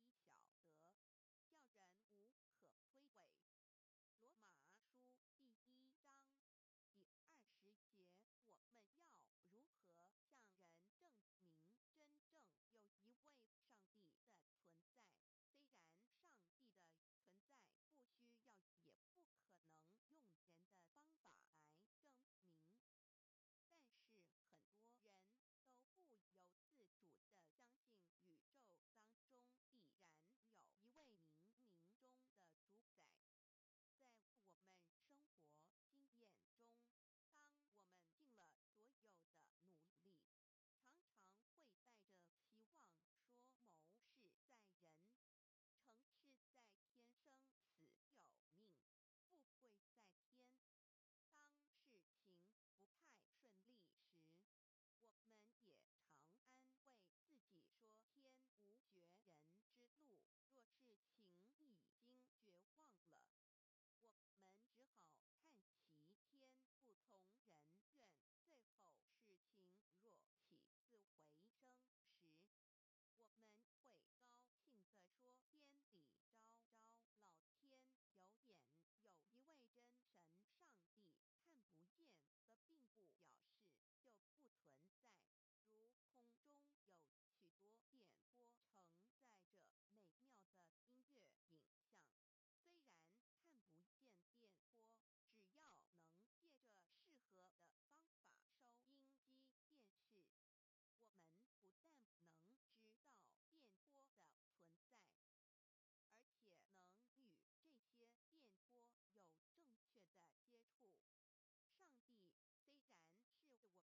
際是眼不能見，但藉著所造之物，就可以曉得，叫人無可推諉。羅馬書第1章第20節，我們要如何向人證明真正有一位上帝的存在？雖然上帝的存在不需要也不可能用人的方法來證明，但是很多人都不由自主地相信宇宙當中必然有一位冥冥中的主宰。在我們生活經驗中，當我們盡了所有的努力，常常會帶著期望說謀事在人，成事在天，生死有命，富貴在天。當事情不太順利時，我們也常安慰自己說天無絕人之路。若事情已經絕望了，我們只好嘆息天不從人願。最後事情若起死回生時，我們會高興地說天理昭昭，老天有眼，有一位真神上帝，看不見的並不表示就不存在。如空中有許多電波承載著美妙的音樂影像，雖然看不見電波，只要能藉著適合的方法收音機電視，我們不但能知道電波的存在，而且能與這些電波有正確的接觸。上帝雖然是我們肉眼所不能見，但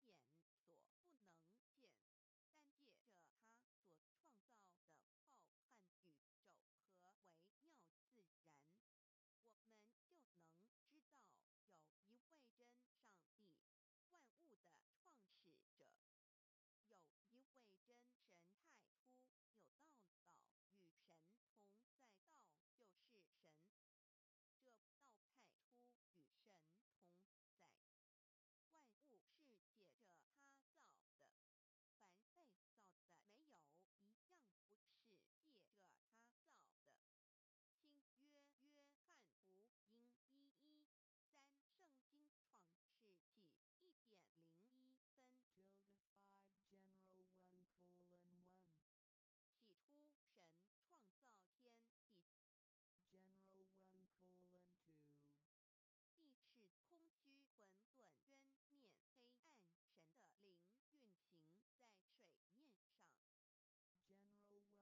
藉著他所創造的浩瀚宇宙和微妙自然，我們就能知道有一位真上帝，萬物的創始者。有一位真神，太初有道，道與神同在，道就是神。這道太初與神同在，萬物是藉著他造的，凡被造的，沒有一樣不是藉著他造的。新約約翰福音1:13，聖經創世紀1點01分。 Tilde 5 General 1:1. 起初神創造天地。 General 1:2. 地是空虛混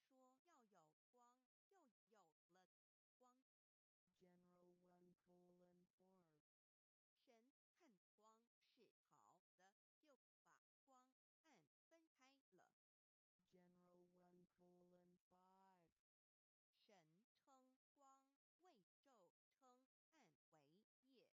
沌，淵面黑暗，神的靈運行在水面上。 General 1:3. 神說要有光，就有了光。 General 1:4. 神看光是好的，就把光暗分開了。 General 1:5. 神稱光為晝，稱暗為夜。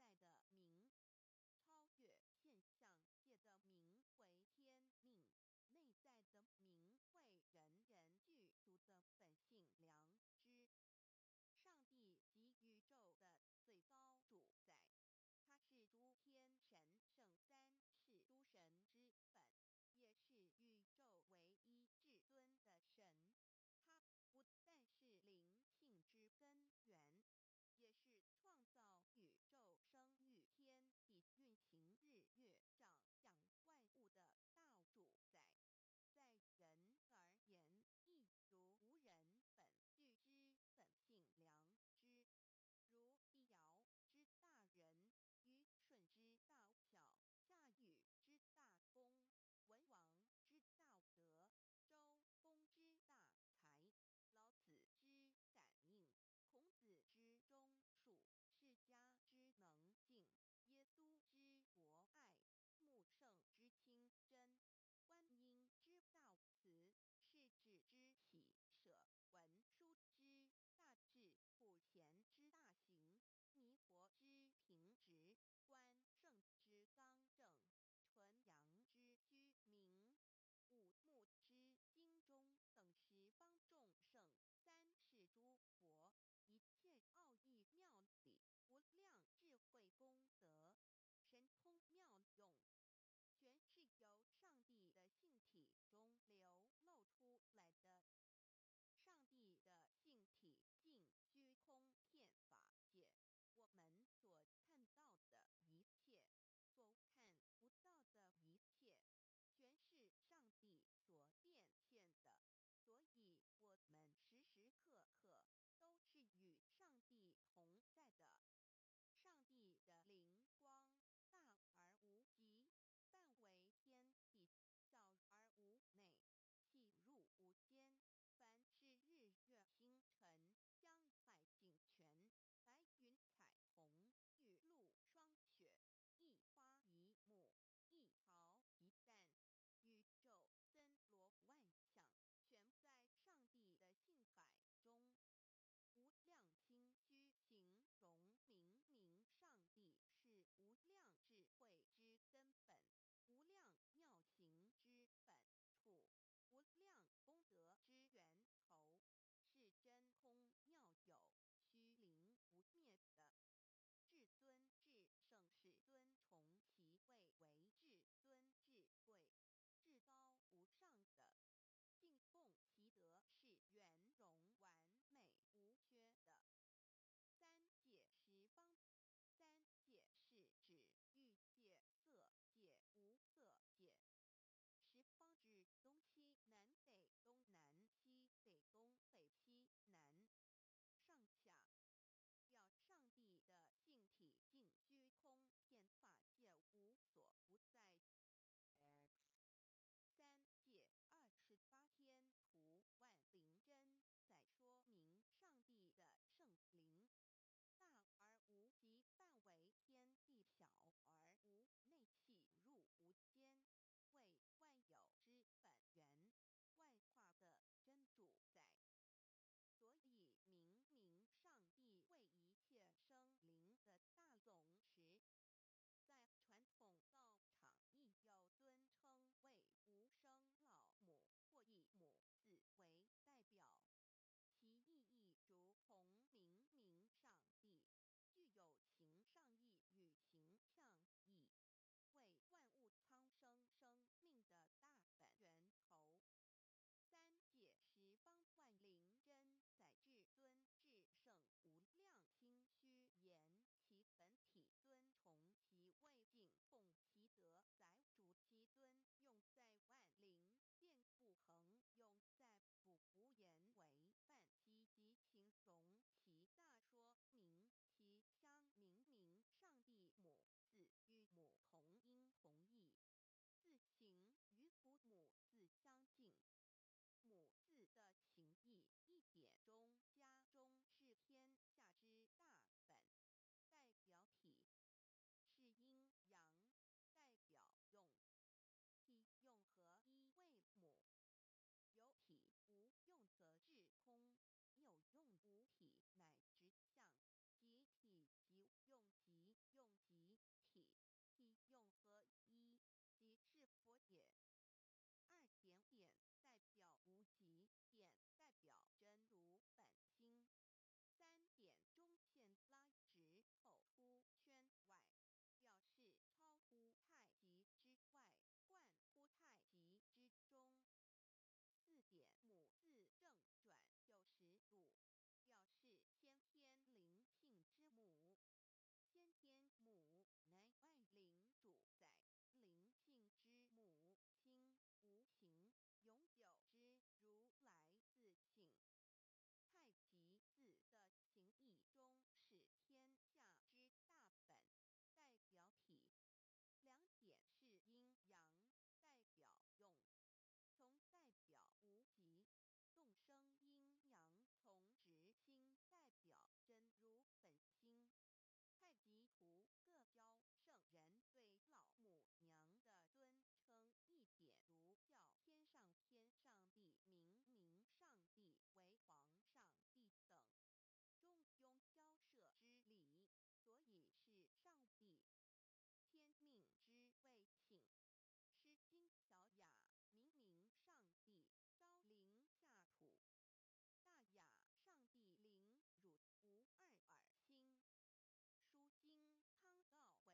在的明，超越现象界的明为天命，内在的明为人人具足的本性良知。上帝即宇宙的最高主宰，他是诸天神圣三世诸神之本，也是宇宙唯一至尊的神。他不但是灵性之根源，也是创造宇宙、生育天地、运行日月、长养万物的大主宰。在人而言，亦如吾人本具之本性良知，如帝尧之大仁，虞舜之大孝，夏禹之大功，文王之大德，周公之大才，老子之感应，孔子之忠恕，释迦之能静，耶稣之博爱，穆圣之清真，观音之大慈，释智之喜舍，文殊之大智，普贤之大行，弥佛之平直，关圣之刚正，纯阳之居明，五目之精忠等十方众圣，三世诸佛，一切奥义妙理，无量智慧功德，神通妙用，全是由上帝的性体中流露出来的。上帝的性体尽虚空遍法界，我们所看到的一切，所看不到的一切，全是上帝所变现的。所以，我们时时刻刻都是与上帝同在的。上帝的灵光大而无极，范围天地，小而无内，细入无间。凡是日月星辰、江海井泉、白云彩虹、雨露霜雪、一花一木、一桃一旦、宇宙森罗万象，全在上帝的性海中。无量清虚形容明明上帝是无量智慧之根本，无量妙行之本处，无量功德之源头，是真空妙有、虚灵不灭的。至尊至圣世尊崇其位为至尊至贵、至高无上的，敬奉其德是圆融完美无缺的。三界十方，三界是指欲界、色界、无色界。十方指东西南北东南西北东北西南上下，表上帝的性体尽虚空遍法界无所不在。 X 三界28天图万灵真在说明上帝的圣灵大而无极，范围天地，小而无内，细入无间，为万有之本源，万化的真主宰。所以明明上帝为一切生灵的大总持。在传统道场亦有尊称为无生老母或以母字为代表，其意义如同明明上帝，具有形上意与形象意，为万物苍生生命的大本源头。三界十方万灵真在至尊至圣无量清虚言其本体尊崇其位敬奉其德载主其尊用在万灵变不恒用在不无言为范其及形容其大说明其相明明上帝母字与母同音同义，字形与古母字相近。母字的形义一点中加中是天下之大本，代表体，是阴阳，代表用，体用合一为母。有体无用则致空，有用无体乃直相，即体即用即用點代表無極，點代表真如本心。三點中線拉直後出圈外，表示超乎太極之外，貫乎太極之中。四點母字正轉90度，表示先天靈性之母。先天母乃萬靈主宰，靈性之母親，無形永久之如來自性。太極字的形義中是天下之大本，代表體。兩點是陰陽，代表用。從代表無極，動生陰陽同質心，代表真如本心。太極圖各教聖人對老母娘的尊稱一點如叫天上天上帝、明明上帝、為皇上帝等，中庸交涉之理，所以是上帝。天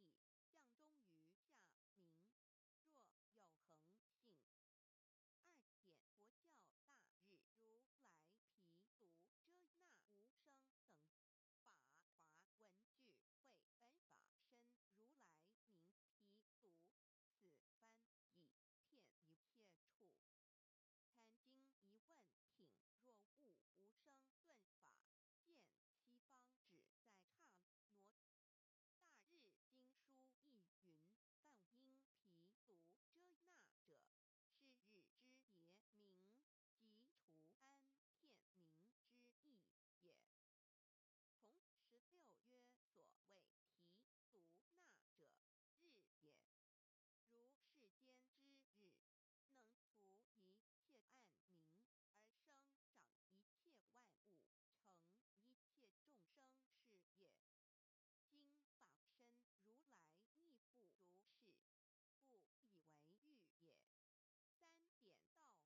命之謂性。詩經小雅，明明上帝，昭靈下土。大雅上帝靈汝無二爾心。書經康誥為皇上帝，降終於下民。若有恆性。二點佛教大日如來毗盧遮那無生等法華文具會本法身如來名毗盧，此翻譯遍一切處。壇經疑問品若悟無生頓法，見西方只在剎那。大日經疏亦云：梵音毗盧遮那者，是日之別名，即除安遍名之意也。同16曰所謂毗盧那者，日也。如世間之日，能除一切暗冥，而生長一切萬物，成一切眾生是也。今法身如來亦復如是，故以為喻也。三點道教無道無極天尊等。道德經有物混成，先天地生，其息寥兮，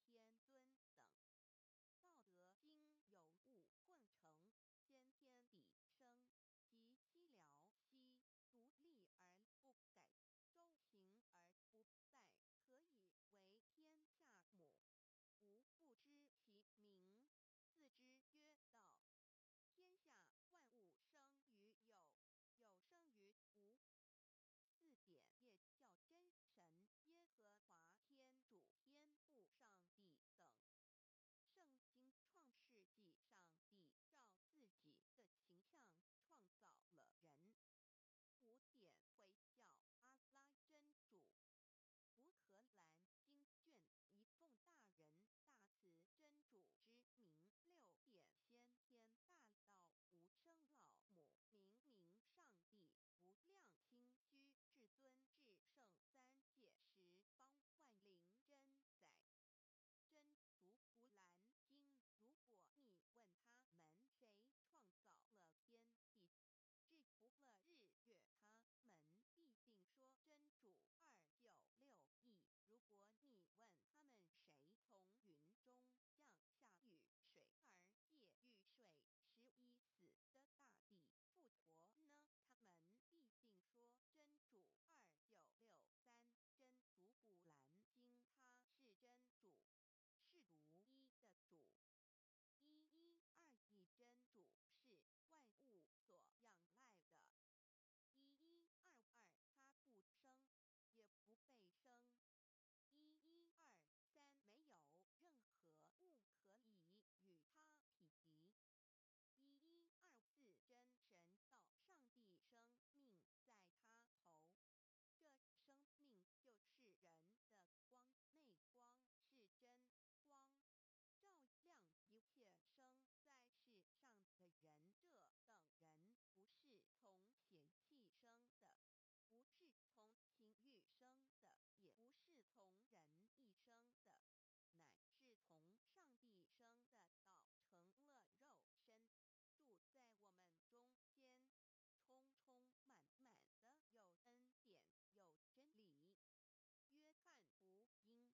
獨立而不改，周行而不敗，可以為天下母。吾不知其名，自之曰道。天下萬物生於有，有生於無。四點也叫真神、耶和華天主、天父上帝等。聖經創世紀上帝照自己的形象創造了人。五點回教阿拉真主。古可蘭經卷一奉大仁大慈真主之名。六點先天大道無生老母明明上帝無量清虛至尊至聖三界十方萬靈真宰。真如古蘭經，如果你問他們誰創造了天地，制服了日月，他們必定說真主。296。如果你問他們誰從雲中降下雨水，而藉雨水使已死的大地復活呢？他們必定說真主。2963。真如古蘭經，他是真主，是獨一的主。1121真主是萬物所仰賴的。1122他不生，也不被生。1123沒有任何物可以與他匹敵。1124真神道上帝生命在他頭，這生命就是人的光，內光是真光，照亮一切生在世上的人。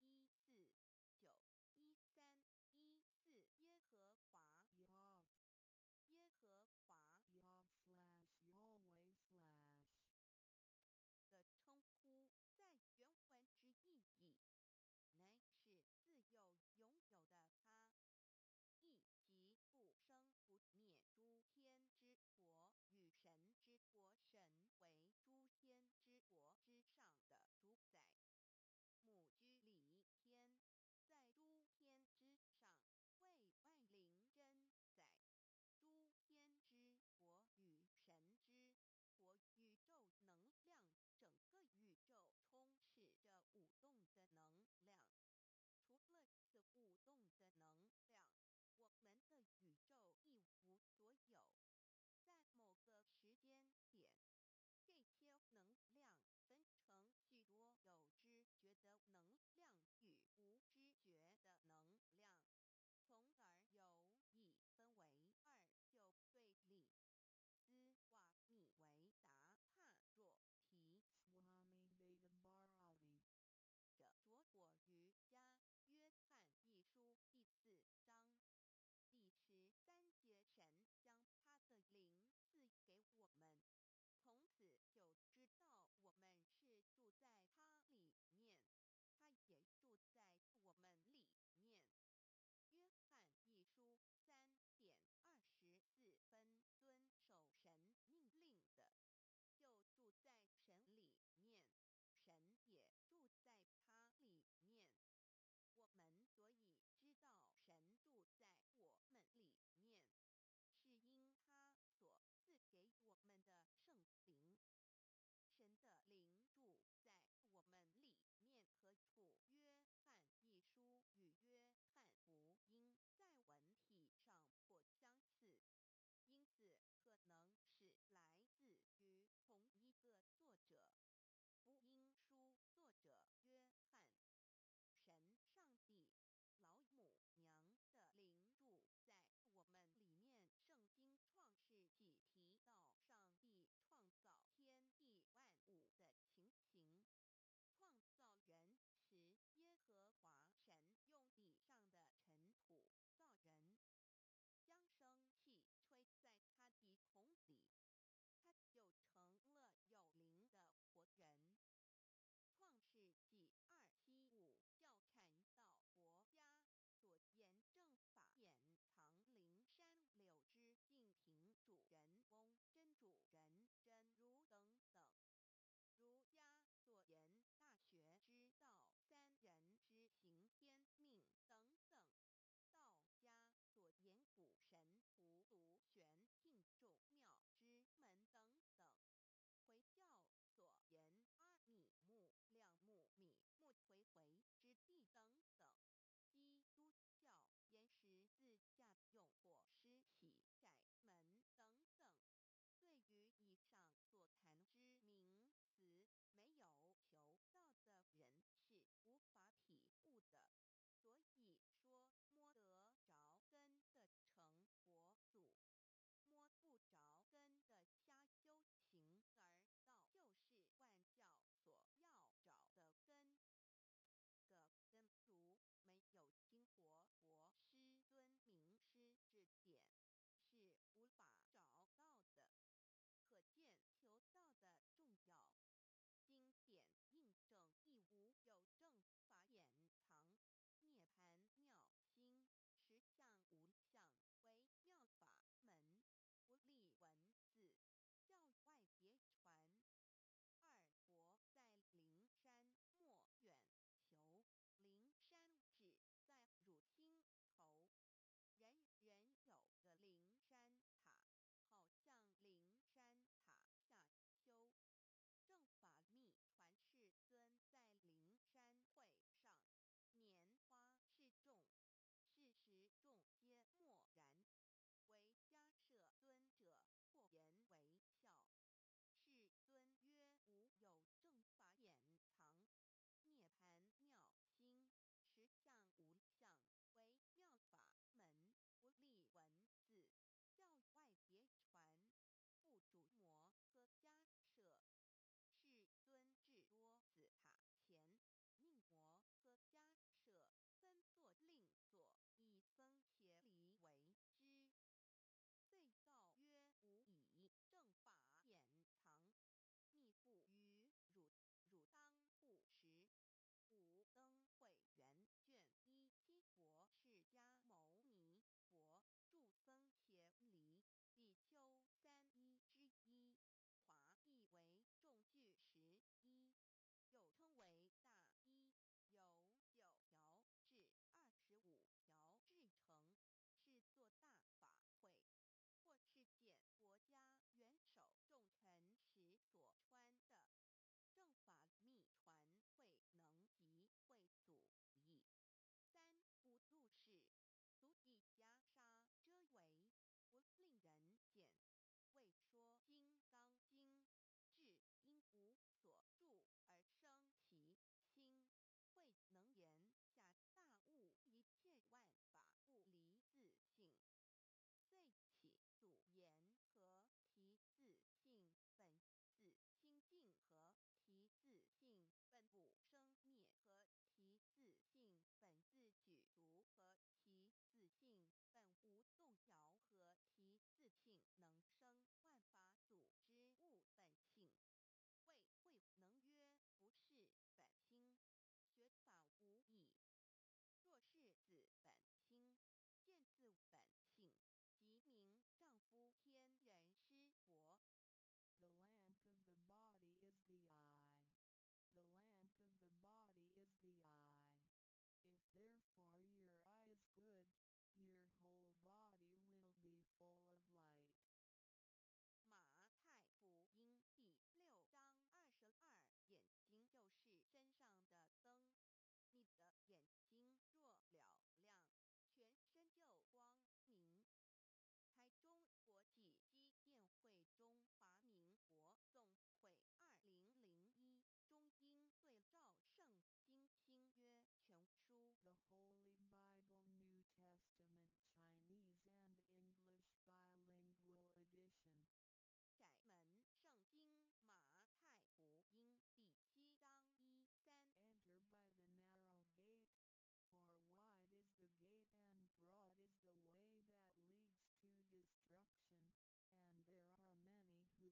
1、4、9、1、3、1、4耶和華 Yahv 耶和華 Yahv/Yahweh/ 的稱呼，在原文之意義，乃是自有永有的他，意即不生不滅諸天之國與神之國。神為諸天之國之上的主宰，母居離天，在諸天之上，謂萬靈真宰。諸天之國與神之國，宇宙能量，整個宇宙充斥著舞動的能量。除了這舞動的能量，我們的宇宙一無所有。在某個時間點，這些能量分成許多有知覺的能量與無知覺的能量，從而有一分為二就對立。斯瓦米維達帕若提 Swami Veda Bharati 的拙火瑜伽，約翰一書第4章第13節，神將他的靈賜給我們，從此就知道我們是住在他裡面，他也住在我們裡面。約翰一書3點24分，遵守神命令的，就住在神裡面，神也住在他裡面。我們所以知道神住在我們裡面，是因他所賜給我們的聖靈。神的靈住在我們裡面何處？約翰一書與約翰福音在文體上頗相似，因此可能是來自於同一個作者。福音書作者約翰。神上帝老母娘的靈住在我們裡面。聖經創世紀提到上帝創造天地萬物的情形。創造人時，耶和華神用地上的塵土造人，將生氣吹在他鼻孔裡，他就成了有靈的活人。創世紀2:7-5教禪道佛家所言正法眼藏靈山柳枝淨瓶主人翁真主人真如等等。儒家所言大學之道三人之行天命等等。道家所言古神符爐玄磬眾妙之門等等。回教所言阿米木兩木米木回回之地等等。基督教言十字架用火施洗窄門等等。對於以上所談之名詞，沒有求道的人是無法體悟的。所以說摸得著根的成佛祖，摸不著根的瞎修行，而道就是萬教所要找的根。這個根如沒有經活佛師尊明師指點，是無法找到的。可見求道的重要。經典印證亦無有正法眼藏涅槃妙心實相無相微妙法門，不立文字。本清，見自本性，即名丈夫天人師佛。 The lamp of the body is the eye. The lamp of the body is the eye. If therefore your eye is good, your whole body will be full of light. 馬太福音第6章22，眼睛就是身上的燈。你的眼睛若嘹亮，全身就光明。台中國際基甸會中華民國總會2001中英對照聖經新約全書。 The Holy Bible New Testament Chinese and English Bilingual Edition. 窄門聖經馬太福音第7章1、3。 Enter by the narrow gate, for wide is the gate and broad is the way that leads to destruction, and there are many who go in by it. 你們要進窄門，因為進到滅亡，那門是寬的，路是大的，進去的人也多。台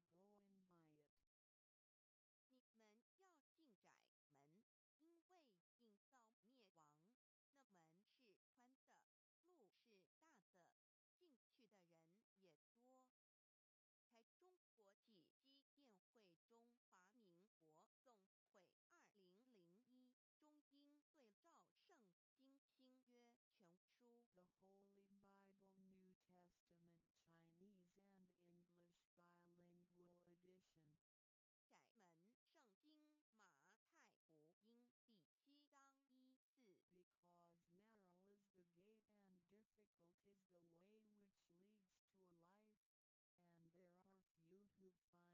中國際基甸會中華民國總會2001中英對照聖經新約全書。 The Holy Bible New Testament Chinese and English Bilingual Edition. 窄門聖經馬太福音第7章1、4。 Because narrow is the gate and difficult is the way which leads to life, and there are few who find it. 進到永生，那門是窄的，路是小的，找到的人也少。台中國際基甸會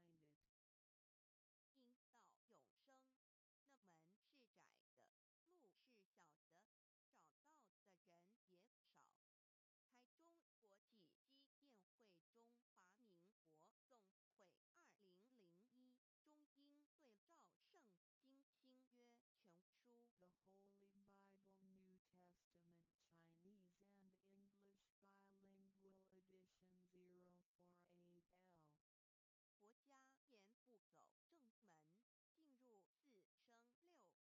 中華民國總會2001中英對照聖經新約全書。 The Holy Bible New Testament Chinese and English Bilingual Edition 048L. 佛家言不走正門，進入四生六道，胎生耳牛馬羊狗之類，卵生眼雞飛禽之類，濕生口魚蝦水族之類，化生蟻馬蟻蚊蟲之類，泥丸宮氣天神肚臍在世投胎為人，認母歸根修道目的在離苦得樂，唯有認母歸根，方能超生了死生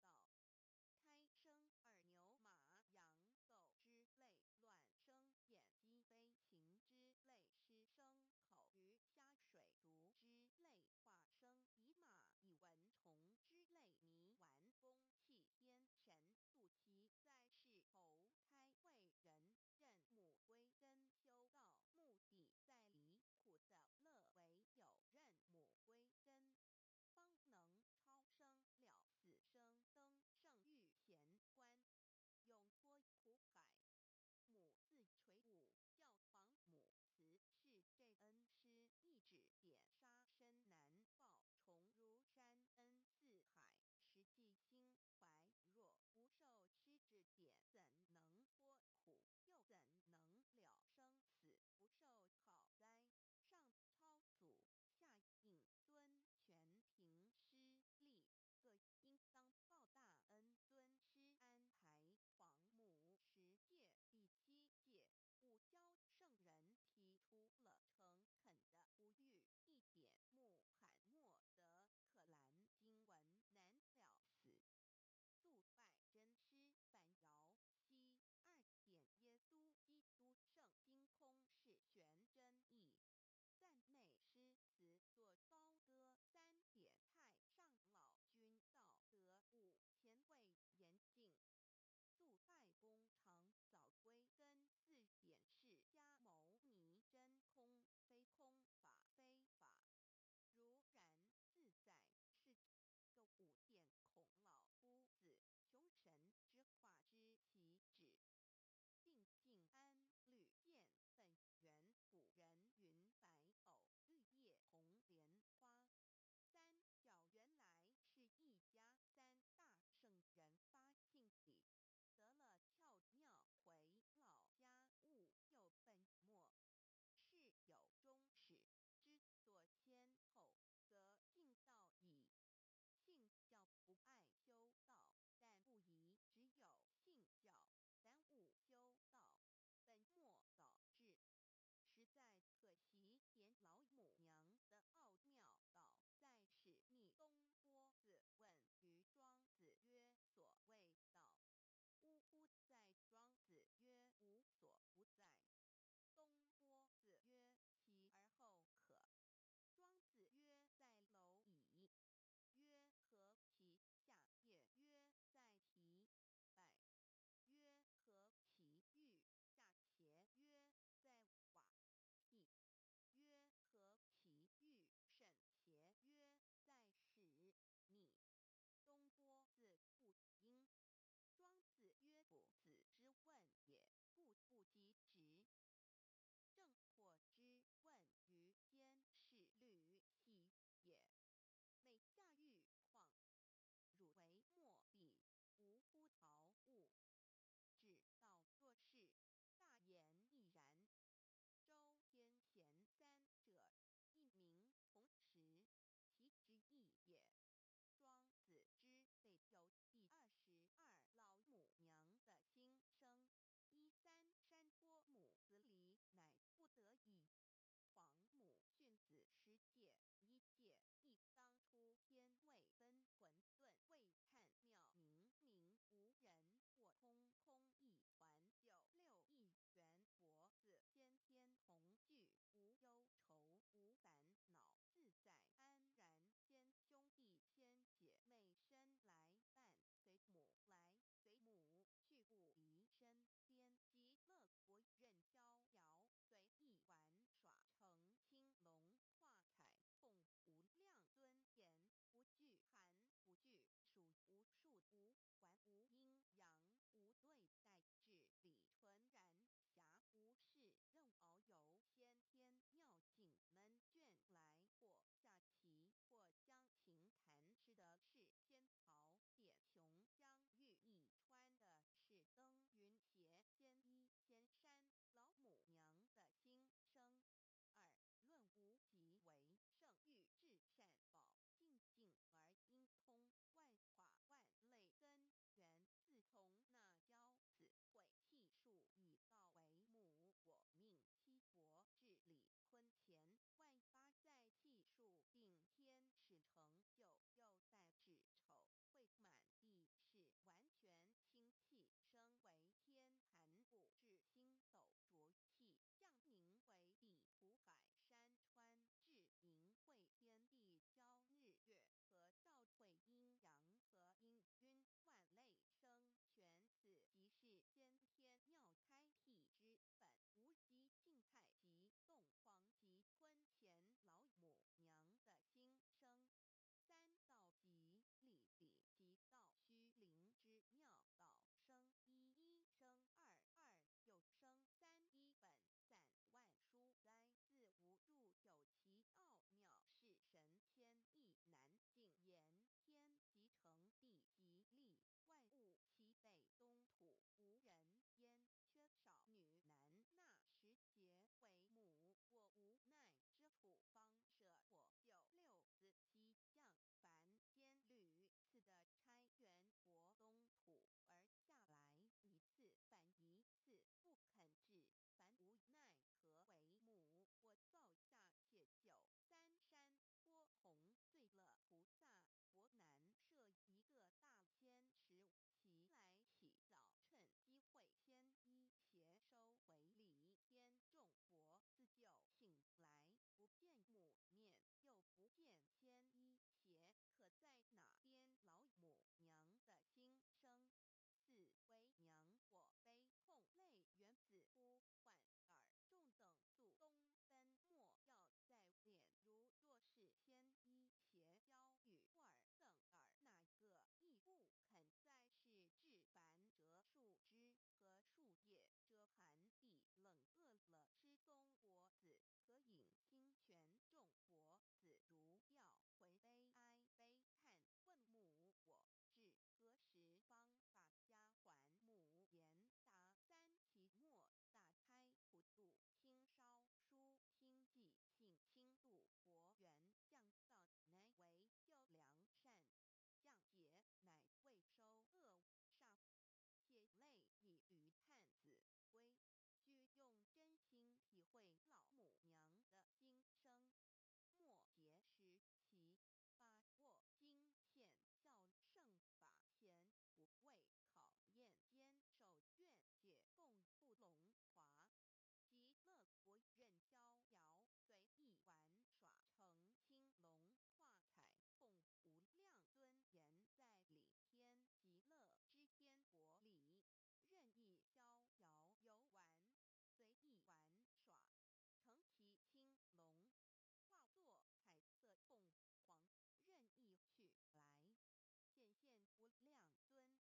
登聖遇賢關，永脫苦海。母自垂五教皇母慈氏這恩師一指點殺身難報重如山恩似海，實際心懷若無受師指點，怎能脫苦？又怎能了生死？不受考哉？上超祖，下應尊全憑師力，各應當報大恩尊師安排皇母十誡第7誡五教聖人提出了誠懇的呼籲。1點穆罕默德可蘭經文難了死。杜拜真師范饒西2點耶穌基督聖經空是玄真義。讚美詩詞作高歌3點太上老君道德五前衛嚴禁。杜拜公常早歸根4點釋迦牟尼真空非空法非法。如然自在是個5點孔老夫子窮神之化之其旨。定靜安綠見本源古人云白藕綠葉紅蓮花。三教原來是一家，三大聖人發性理，得了竅妙。父子之問也，故不及之。正火之問於天是履喜也。每下欲況，汝為莫比，無乎陶物。指道若是，大言亦然。周天賢三者，一名弘時，其之意也。莊子之備有第22老母娘的心聲。一三山坡母子離，乃不得已。皇母訓子十戒一戒一當初天未分混沌未判妙明明無人我空空一環九六一元佛子先天同具無憂愁無煩惱自在安然先兄弟先姐妹生來伴隨母來隨母去勿離身邊極樂國任逍遙隨意玩耍乘青龍化彩鳳無量尊嚴不懼寒不懼暑無數無環無陰陽無對待智理純然暇無事任遨遊先天妙境門卷來或下棋或將琴彈吃的是仙袍點瓊漿玉液穿的是登雲鞋仙衣仙衫老母娘的心聲。二論無極為勝欲至善寶淨淨而應通萬化萬類根源自從那憍子悔氣數以告為母我命七佛至理坤乾萬八在氣數定天使成就又在指丑會滿地是完全清氣升為天盤布至星斗濁氣降寧為地苦海山川至明會天地交日月和照會陰陽和氤氲萬類生全此即是先天妙開體之本無極靜太極動皇極坤乾老母娘的心聲。三道極理理即道虛靈之妙道生一一生二二又生三一本散萬殊哉自無入有其奧妙是神千意難盡言天即成地即立萬物齊備東土無人煙缺少女男那時節為母我無奈之處方舍我九六子七將凡間屢次的差緣佛東土而下來一次反一次不肯止凡無奈何為母我造下且九三山坡紅醉了菩薩佛難設一個大千池起來起早趁機會先衣鞋收為禮天眾佛自就醒來不見母面又不見千衣鞋可在哪邊老母娘的心聲。四為娘我悲痛淚緣子呼喚爾眾等速東奔莫要再憐如若是千衣鞋交與爾等爾那個亦不肯再是至凡折樹枝和樹葉遮寒地冷餓了吃松果子可飲清泉眾佛子如要回悲哀悲嘆問母我至何時方把家還母言答三期末大開普度清燒書清寂性清度佛緣降道乃為救良善降劫乃為收惡煞且淚以於嘆子歸須用真心體會老母娘的心聲。末節時期把握經顯孝聖法前不畏考驗堅守願解共赴龍華極樂國任逍遙隨意玩耍乘青龍化彩鳳無量尊嚴在理天極樂之天國裡任意逍遙遊玩隨意玩耍乘騎青龍化作彩色鳳凰任意去來顯現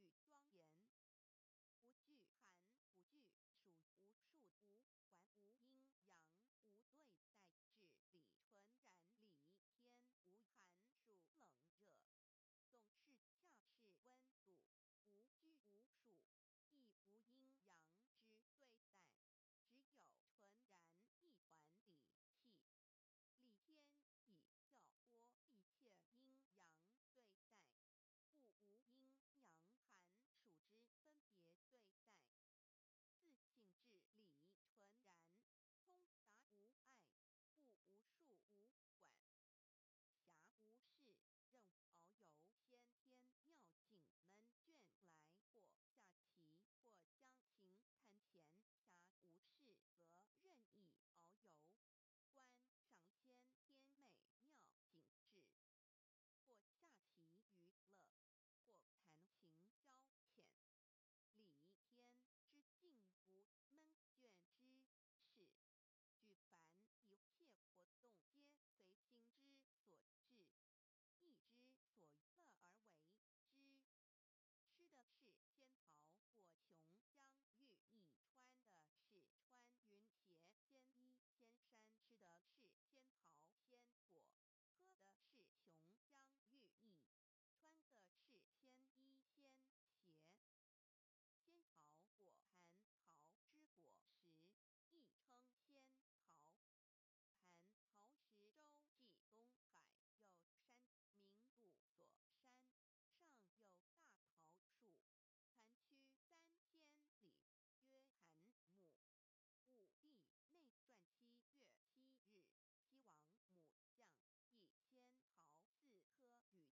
無量尊貴與莊嚴。無環無陰陽無對待至理純然理天無寒暑冷熱，總是恰是溫度，無拘無束，亦無陰陽之對待，只有純然一團理氣。理天已跳脫一切陰陽對待，故無陰陽寒暑之分別對待。自性至理純然，通達無礙，故無束無管，暇無事，任遨遊先天妙境門卷來，或下棋，或將琴彈弦，暇無事則任意遨遊，觀賞先天美妙景致，或下棋娛樂，或彈琴消遣。理天之境無悶倦之事，舉凡一切活動皆隨心之所至，意之所樂而為之。吃的是仙桃果瓊漿玉液，穿的是穿雲鞋仙衣仙衫，吃的是仙桃仙果，喝的是瓊漿玉液，穿的是仙衣仙鞋。仙桃果蟠桃之果實，亦稱仙桃。蟠桃石洲際東海有山，名五座山，上有大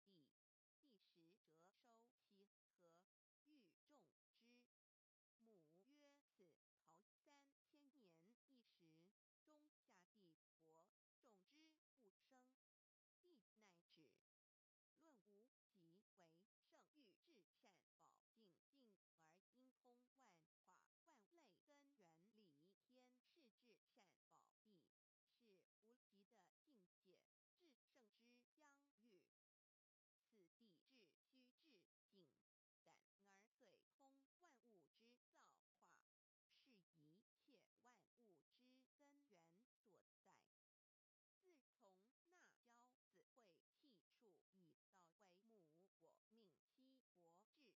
桃樹，盤曲3000里，曰檀木。武帝內傳7月7日，西王母降一仙桃4顆予帝，帝食輒收其核，欲種之。母曰：此桃3000年一時，中下地薄，種之不生。帝乃止。論無極為聖欲至善寶淨境而應通萬化萬類根源理天是至善寶地，是無極的境界，至聖之疆域。此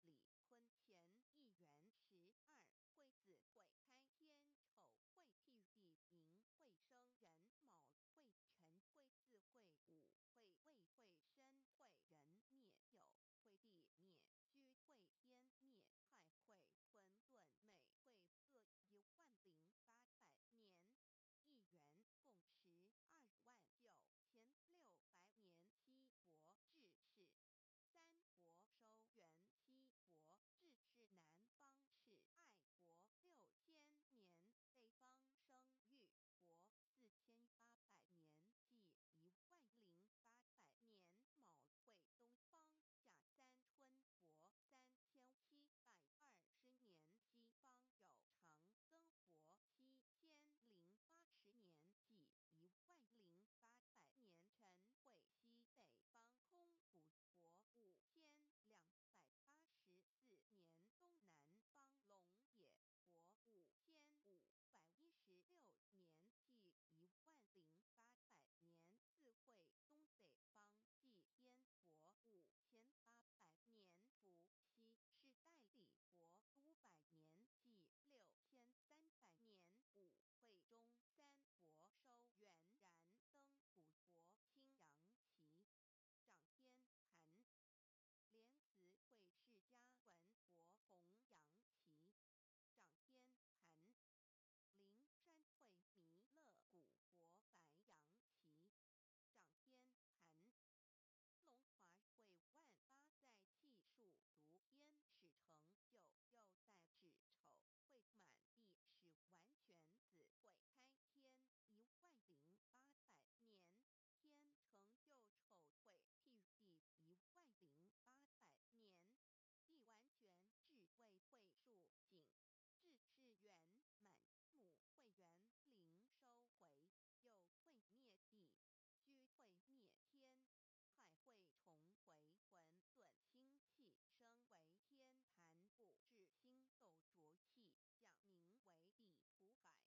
地至虛至境，感而遂通萬物之造化，是一切萬物之根源所在。自從那憍子會氣數已到為母我命西伯至李坤乾一元12會子會開天丑會辟地明會生壬卯會辰會巳會午會未會申會壬滅酉會地滅戌會天滅亥會混沌未會各10800年。一元共129600年西伯至是。三佛收元西伯至是南方是愛國6000年，北方生育國4800年，即10800年卯會東方下三春國3720年，西方有長庚國7080年，即10800年辰會西北方空古國5284年，東南方龍也國5516年，即10800年巳會東北方祭天國5800年，伏羲氏代理國500年，即6300年午會中三佛收元燃燈古國青陽旗長天盤。蓮慈會釋迦文佛弘陽旗長天盤。靈山會彌勒古佛白陽旗長天盤。龍華會萬八在氣數足天始成就又在子丑會滿地始完全子會開天10800年，天成就丑會辟地10800年，地完全智慧會數景，智是圓滿母會元靈收回，又會滅地，虛會滅天，亥會重回混沌清氣生為天盤布至星斗濁氣降名為地苦海。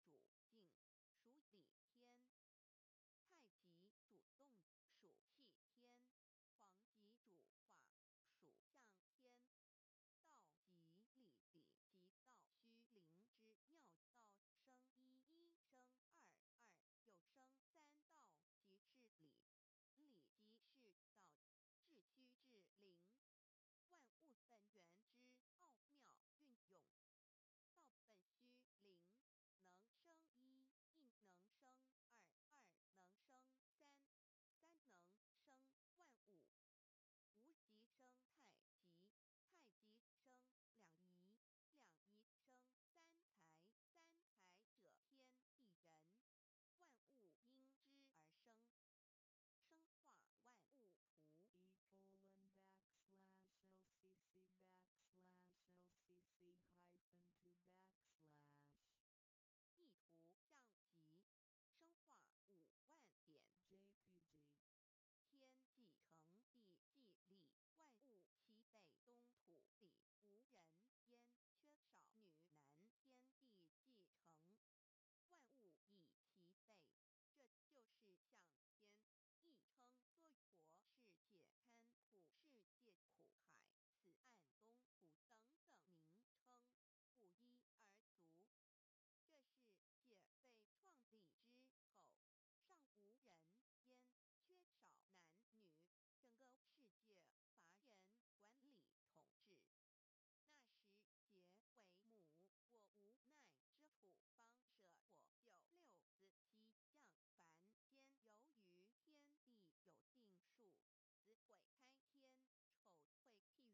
主静，属理天；太极主动，属气天；皇极主化，属象天。道即理，理即道，虚灵之妙。道生一，一生二，二又生三。道即是理，理即是道，至虚至灵，万物本源之奥妙运用。道本虚灵，能生一，亦能生二，二能生三，三能生万物。无极生太极，太极生两仪，两仪生三才，三才者天地人，万物因之而生，生化万物图。 E:\OCC\OCC-2\意图象极，生化五万点。 JPG 天既成，地既立，万物齐备，东土里无人烟，缺少女男。天地既成，万物已齐备，这就是象天，亦称娑婆世界、堪苦世界、苦海、此岸、东土等等名称，不一而足。这世界被创立之后，尚无人烟，缺少男女，整个世界乏人管理统治。那时劫为母，我无奈之处，方舍我九六子悉降凡间。由于天地有定数，子会开天，丑会辟地，寅会需要有人降生。时机已至，老母娘亦有无奈之处，才舍下皇母之九六元胎佛子，以期降临凡间，接受种种历练。屡次的差元佛东土而下来一次返一次，不肯至凡。于是老母娘每次差遣元佛子下凡降临东土，每来一次又回去一次，就是不肯留下来治理凡间东土。无奈何为我造下血九三山坡红醉了菩萨佛身在无可奈何之下，老母娘只好造下血酒，在三山坡红醉了原本就是佛菩萨的元胎佛子，设一个大千池起来洗澡，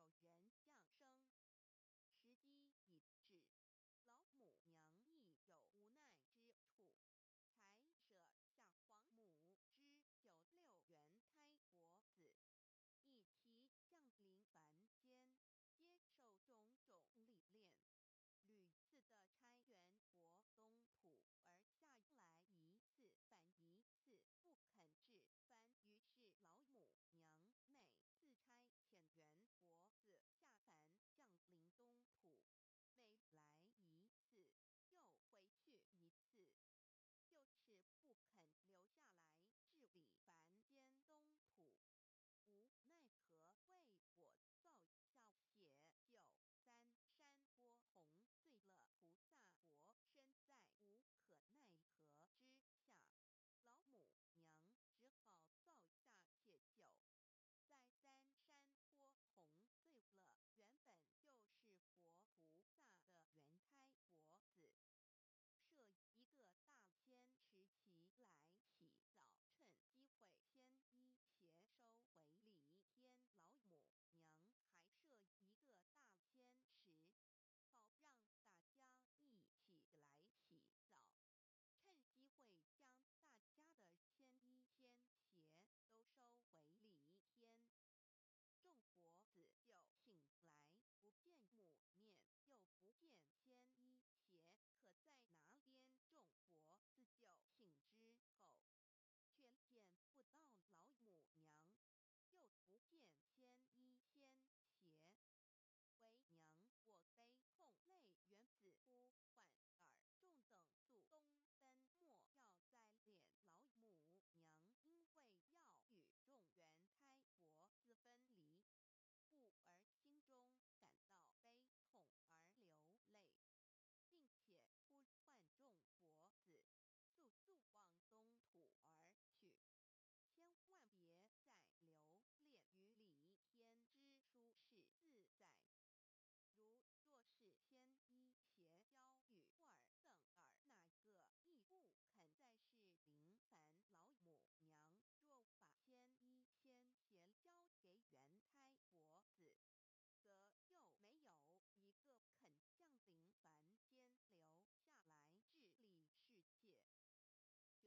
趁机会牵衣鞋收回礼天。老母娘还设一个大千池，好让大家一起来洗澡，趁机会将大家的牵衣牵鞋都收回礼天。众佛子就醒来，不见母面，又不见牵衣鞋，可在哪边？众佛子就醒之后，却见不到老母娘，又不见牵衣牵鞋。为娘我悲痛泪源自呼唤尔众等速东奔，莫要再怜老母娘，因为要与众元胎佛子分离，故而心中感到悲痛而流泪，并且呼唤众佛子速速往东土而去，千万别再留恋于理天之舒适自在。如若是牵衣鞋交与尔等尔哪个亦不肯再是临凡老母娘，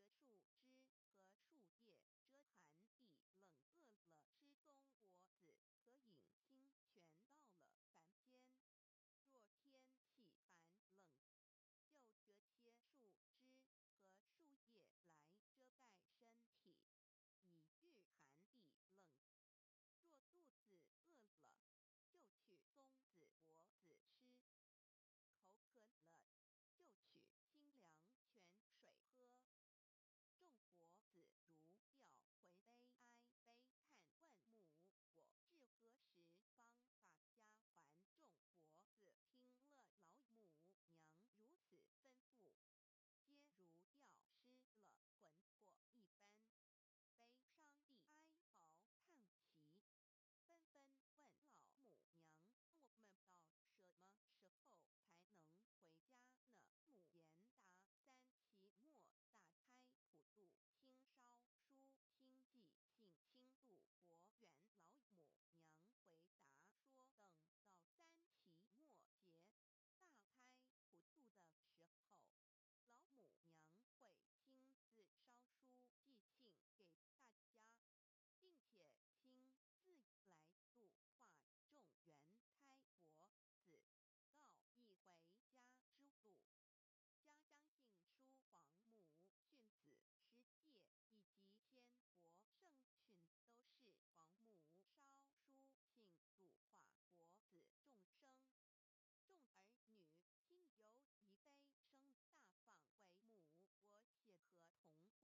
若把牵衣牵鞋交给元胎佛子，则又没有一个肯降临凡间留下来治理世界。折树枝和树叶遮寒避冷，饿了吃松果子和饮清泉。到了凡间，若天气寒冷，就折些树枝和树叶来遮盖身体，以御寒避冷。若肚子饿了，就取松子果子吃。口渴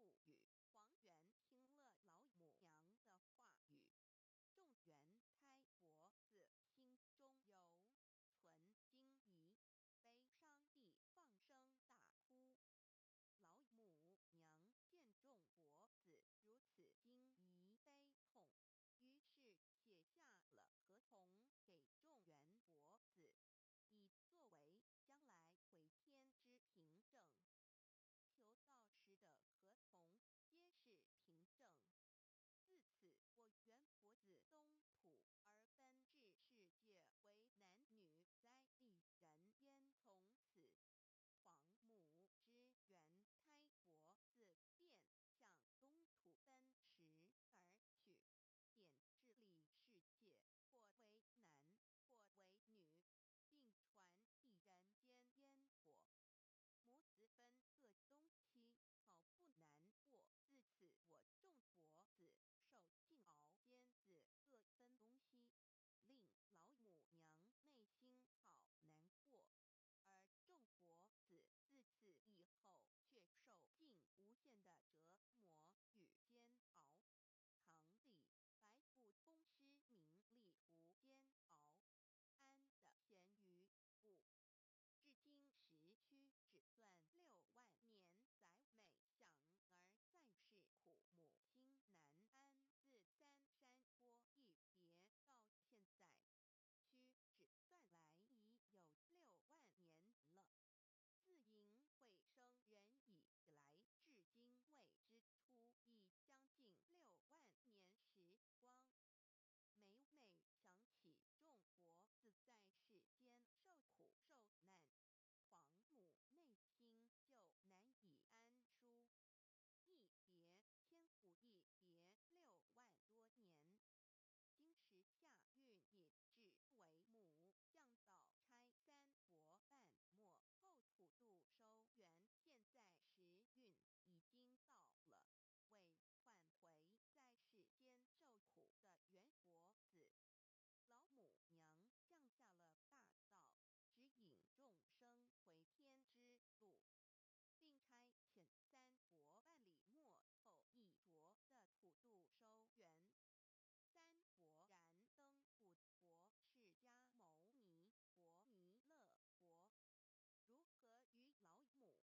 语。黄猿听了老母娘的话语，众元胎佛子心中犹存惊疑，悲伤地放声大哭。老母娘见众佛子如此惊疑悲痛，于是写下了合同给众元佛子，以作为将来回天之凭证。求道时的合同皆是凭证。自此，我元佛子东土而奔至世界为男女在地人间。从此，皇母之元胎佛子便向东土奔驰而去，点治理世界，或为男，或为女，并传递人间烟火。母子分各东西，好不难过。自此，我众佛子受尽熬煎子，各分东西，令老母娘内心好难过。而众佛子自此以后，却受尽无限的折磨与煎熬。唐李白不公师名利无煎熬，安得闲于不？至今时屈指算6万年，载每想儿在世苦母心难安。自三山坡一别到现在，屈指算来已有6万年了。自迎会生人以来，至今未知出已将近6万年时光。每每想起众佛子在世间受苦受难，皇母内心就难以安舒。一别千古，一别6万多年。今时下运已至，为母向道差三佛半没后普度收圆。现在时运已经到了，为唤回在世间受苦的元佛子，老母娘降下了大道，指引众生回天之路，并差遣三佛办理末后一着的普度收圆。三佛燃灯古佛释迦牟尼佛弥勒佛，如何与老母